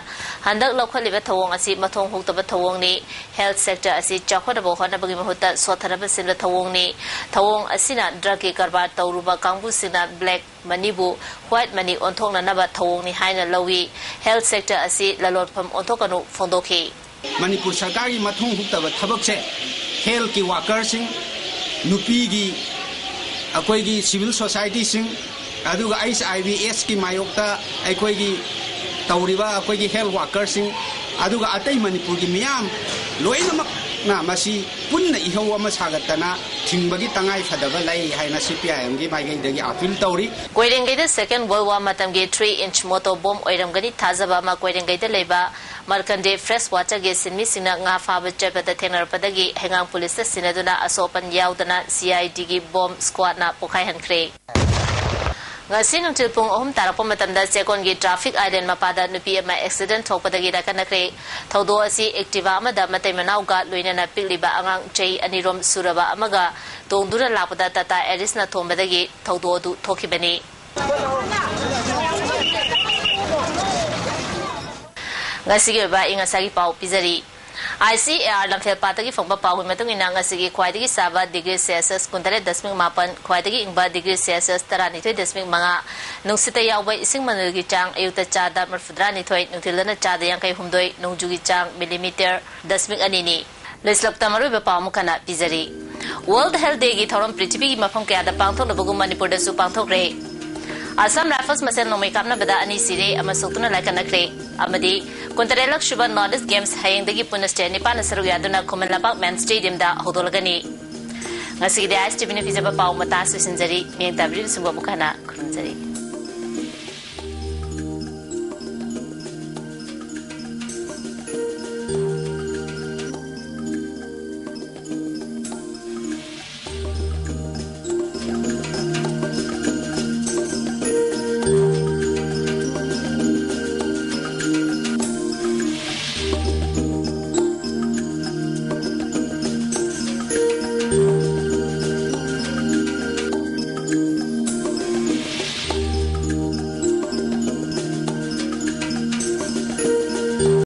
ꯍꯟꯗꯛ ꯂꯧꯈꯠꯂꯤꯕ ꯊꯧꯑꯣꯡ ꯑꯁꯤ ꯃꯊꯣꯡ ꯍꯨꯛꯇꯕ ꯊꯧꯑꯣꯡꯅꯤ꯫ ꯍꯦꯜꯊ ꯁꯦꯛꯇꯔ ꯑꯁꯤ ꯆꯥꯎꯈꯠꯅꯕ ꯍꯣꯠꯅꯕꯒꯤ ꯃꯍꯨꯠꯇ ꯁꯣꯠꯊꯅꯕ ꯁꯤꯟꯕ ꯊꯧꯑꯣꯡꯅꯤ꯫ ꯊꯧꯑꯣꯡ ꯑꯁꯤꯅ ꯗ꯭ꯔꯒꯀꯤ ꯀꯔꯕꯥꯔ ꯇꯧꯔꯨꯕ ꯀꯥꯡꯕꯨꯁꯤꯡꯅ ꯕ꯭ꯂꯦꯛ ꯃꯅꯤꯕꯨ ꯋꯥꯏꯠ ꯃꯅꯤ ꯑꯣꯟꯊꯣꯛꯅꯅꯕ ꯊꯧꯑꯣꯡꯅꯤ ꯍꯥꯏꯅ ꯂꯧꯏ꯫ ꯍꯦꯜꯊ ꯁꯦꯛꯇꯔ ꯑꯁꯤ ꯂꯂꯣꯟꯐꯝ ꯑꯣꯟꯊꯣꯛꯀꯅꯨ ꯐꯣꯡꯗꯣꯛꯈꯤ꯫ ꯃꯅꯤꯄꯨꯔ ꯁꯔꯀꯥꯔꯒꯤ ꯃꯊꯧ ꯍꯨꯛꯇꯕ ꯊꯕꯛꯁꯦ ꯍꯦꯜꯊꯀꯤ ꯋꯥꯀꯔꯁꯤꯡ, ꯅꯨꯄꯤꯒꯤ, ꯑꯩꯈꯣꯏꯒꯤ ꯁꯤꯚꯤꯜ ꯁꯣꯁꯥꯏꯇꯤꯁꯤꯡ, ꯑꯗꯨꯒ ꯑꯩꯆ ꯑꯥꯏ ꯚꯤ ꯑꯦꯁꯀꯤ ꯃꯥꯌꯣꯛꯇ ꯑꯩꯈꯣꯏꯒꯤ ꯇꯧꯔꯤꯕ ꯑꯩꯈꯣꯏꯒꯤ ꯍꯦꯜꯊ ꯋꯥꯀꯔꯁꯤꯡ, ꯑꯗꯨꯒ ꯑꯇꯩ ꯃꯅꯤꯄꯨꯔꯒꯤ ꯃꯤꯌꯥꯝ ꯂꯣꯏꯅꯃꯛꯅ ꯃꯁꯤ ꯄꯨꯟꯅ ꯏꯍꯧ ꯑꯃ ꯁꯥꯒꯠꯇꯅ ꯊꯤꯡꯕꯒꯤ ꯇꯉꯥꯏ ꯐꯗꯕ ꯂꯩ ꯍꯥꯏꯅ ꯁꯤ ꯄꯤ ꯑꯥꯏ ꯑꯦꯝꯒꯤ ꯃꯥꯏꯀꯩꯗꯒꯤ ꯑꯥꯄꯤꯜ ꯇꯧꯔꯤ꯫ ꯀꯣꯏꯔꯦꯡꯒꯩꯗ Second World War ꯃꯇꯝꯒꯤ three inch motor bomb ꯑꯣꯏꯔꯝꯒꯅꯤ ꯊꯥꯖꯕ ꯑꯃ ꯀꯣꯏꯔꯦꯡꯒꯩꯗ ꯂꯩꯕ ꯃꯥꯔꯀꯟꯗꯦ ꯐ꯭ꯔꯦꯁ ꯋꯥꯇꯔꯒꯤ ꯁꯤꯟꯃꯤꯁꯤꯡꯅ ꯉꯥ ꯐꯥꯕ ꯆꯠꯄꯗ ꯊꯦꯡꯅꯔꯛꯄꯗꯒꯤ ꯍꯩꯉꯥꯡ ꯄꯨꯂꯤꯁꯇ ꯁꯤꯟꯅꯗꯨꯅ ꯑꯁꯣꯛ ꯑꯄꯟ ꯌꯥꯎꯗꯅ ꯁꯤ ꯑꯥꯏ ꯗꯤꯒꯤ ꯕꯣꯝ ꯁ꯭ꯀ꯭ꯋꯥꯗꯅ ꯄꯣꯈꯥꯏꯍꯟꯈ꯭ꯔꯦ꯫ ꯉꯁꯤ ꯅꯨꯡꯊꯤꯜ ꯄꯨꯡ ꯑꯍꯨꯝ ꯇꯥꯔꯛꯄ ꯃꯇꯝꯗ ꯆꯦꯛꯀꯣꯟꯒꯤ ꯇ꯭ꯔꯥꯐꯤꯛ ꯑꯥꯏꯂꯦꯟ ꯃꯄꯥꯗ ꯅꯨꯄꯤ ꯑꯃ ꯑꯦꯛꯁꯤꯗꯦꯟ ꯊꯣꯛꯄꯗꯒꯤ ꯅꯥꯏꯀꯠꯅꯈ꯭ꯔꯦ꯫ ꯊꯧꯗꯣꯛ ꯑꯁꯤ ꯑꯦꯛꯇꯤꯚꯥ ꯑꯃꯗ ꯃꯇꯩ ꯃꯅꯥꯎꯒ ꯂꯣꯏꯅꯅ ꯄꯤꯛꯂꯤꯕ ꯑꯉꯥꯡ ꯆꯍꯤ ꯑꯅꯤꯔꯣꯝ ꯁꯨꯔꯕ ꯑꯃꯒ ꯇꯣꯡꯗꯨꯅ ꯂꯥꯛꯄꯗ ꯇꯥꯇꯥ ꯑꯦꯔꯤꯁꯅ ꯊꯣꯝꯕꯗꯒꯤ ꯊꯧꯗꯣꯛ ꯑꯗꯨ ꯊꯣꯛꯈꯤꯕꯅꯤ꯫ ꯉꯁꯤꯒꯤ ꯑꯣꯏꯕ ꯑꯏꯪ ꯑꯁꯥꯒꯤ ꯄꯥꯎ ꯄꯤꯖꯔꯤ꯫ ꯑꯥꯏ ꯁꯤ ꯑꯦ ꯑꯥꯔ ꯂꯝꯐꯦꯜ ꯄꯥꯠꯇꯒꯤ ꯐꯪꯕ ꯄꯥꯎꯒꯤ ꯃꯇꯨꯡ ꯏꯟꯅ, ꯉꯁꯤꯒꯤ ꯈ꯭ꯋꯥꯏꯗꯒꯤ ꯁꯥꯕ ꯗꯤꯒ꯭ꯔꯤ ꯁꯦꯜꯁꯤꯌꯁ ꯀꯨꯟꯇꯔꯦꯠ ꯗꯁꯃꯤꯛ ꯃꯥꯄꯟ, ꯈ꯭ꯋꯥꯏꯗꯒꯤ ꯏꯪꯕ ꯗꯤꯒ꯭ꯔꯤ ꯁꯦꯜꯁꯤꯌꯁ ꯇꯔꯥꯅꯤꯊꯣꯏ ꯗꯁꯃꯤꯛ ꯃꯉꯥ, ꯅꯨꯡꯁꯤꯠꯇ ꯌꯥꯎꯕ ꯏꯁꯤꯡ ꯃꯅꯤꯜꯒꯤ ꯆꯥꯡ ꯑꯌꯨꯛꯇ ꯆꯥꯗ ꯃꯔꯤꯐꯨꯇꯔꯥꯅꯤꯊꯣꯏ, ꯅꯨꯡꯊꯤꯜꯗꯅ ꯆꯥꯗ ꯌꯥꯡꯈꯩ ꯍꯨꯝꯗꯣꯏ, ꯅꯣꯡꯖꯨꯒꯤ ꯆꯥꯡ ꯃꯤꯂꯤꯃꯤꯇꯔ ꯗꯁꯃꯤꯛ ꯑꯅꯤꯅꯤ꯫ ꯂꯣꯏꯁꯤꯜꯂꯛꯇ ꯃꯔꯨꯑꯣꯏꯕ ꯄꯥꯎ ꯑꯃꯨꯛ ꯍꯟꯅ ꯄꯤꯖꯔꯤ꯫ ꯋꯥꯔꯜꯗ ꯍꯦꯜꯊ ꯗꯦꯒꯤ ꯊꯧꯔꯝ ꯄ꯭ꯔꯤꯊꯤꯕꯤꯒꯤ ꯃꯐꯝ ꯀꯌꯥꯗ ꯄꯥꯡꯊꯣꯛꯅꯕꯒꯨꯝ ꯃꯅꯤꯄꯨꯔꯗꯁꯨ ꯄꯥꯡꯊꯣꯛꯈ꯭ꯔꯦ꯫ ꯑꯁꯥꯝ ꯔꯥꯏꯐꯜꯁ ꯃꯁꯦꯜ ꯅꯣꯡꯃꯩ ꯀꯥꯞꯅꯕꯗ ꯑꯅꯤ ꯁꯤꯔꯦ ꯑꯃ ꯁꯣꯛꯇꯨꯅ ꯂꯥꯏꯀꯠꯅꯈ꯭ꯔꯦ꯫ ꯑꯃꯗꯤ ꯀꯨꯟꯇꯔꯦꯠꯂꯛ ꯁꯨꯕ ꯅꯣꯔꯠ ꯏꯁ ꯒꯦꯝꯁ ꯍꯌꯦꯡꯗꯒꯤ ꯄꯨꯟꯅ ꯁ꯭ꯇꯦꯠ ꯅꯤꯄꯥꯟꯅ ꯁꯔꯨꯛ ꯌꯥꯗꯨꯅ ꯈꯨꯃꯟ ꯂꯝꯄꯥꯛ ꯃꯦꯟ ꯁ꯭ꯇꯦꯗꯤꯌꯝꯗ ꯍꯧꯗꯣꯛꯂꯒꯅꯤ꯫ ꯉꯁꯤꯒꯤꯗꯤ ꯑꯥꯏ ꯑꯦꯁ ꯇꯤ ꯚꯤꯅ ꯄꯤꯖꯕ ꯄꯥꯎ ꯃꯇꯥꯡ ꯂꯣꯏꯁꯤꯟꯖꯔꯤ꯫ ꯃꯤꯠꯌꯦꯡ ꯇꯥꯕꯤꯔꯤꯕꯁꯤꯡꯕꯨ ꯑꯃꯨꯛ ꯍꯟꯅ ꯈꯨꯔꯨꯝꯖꯔꯤ꯫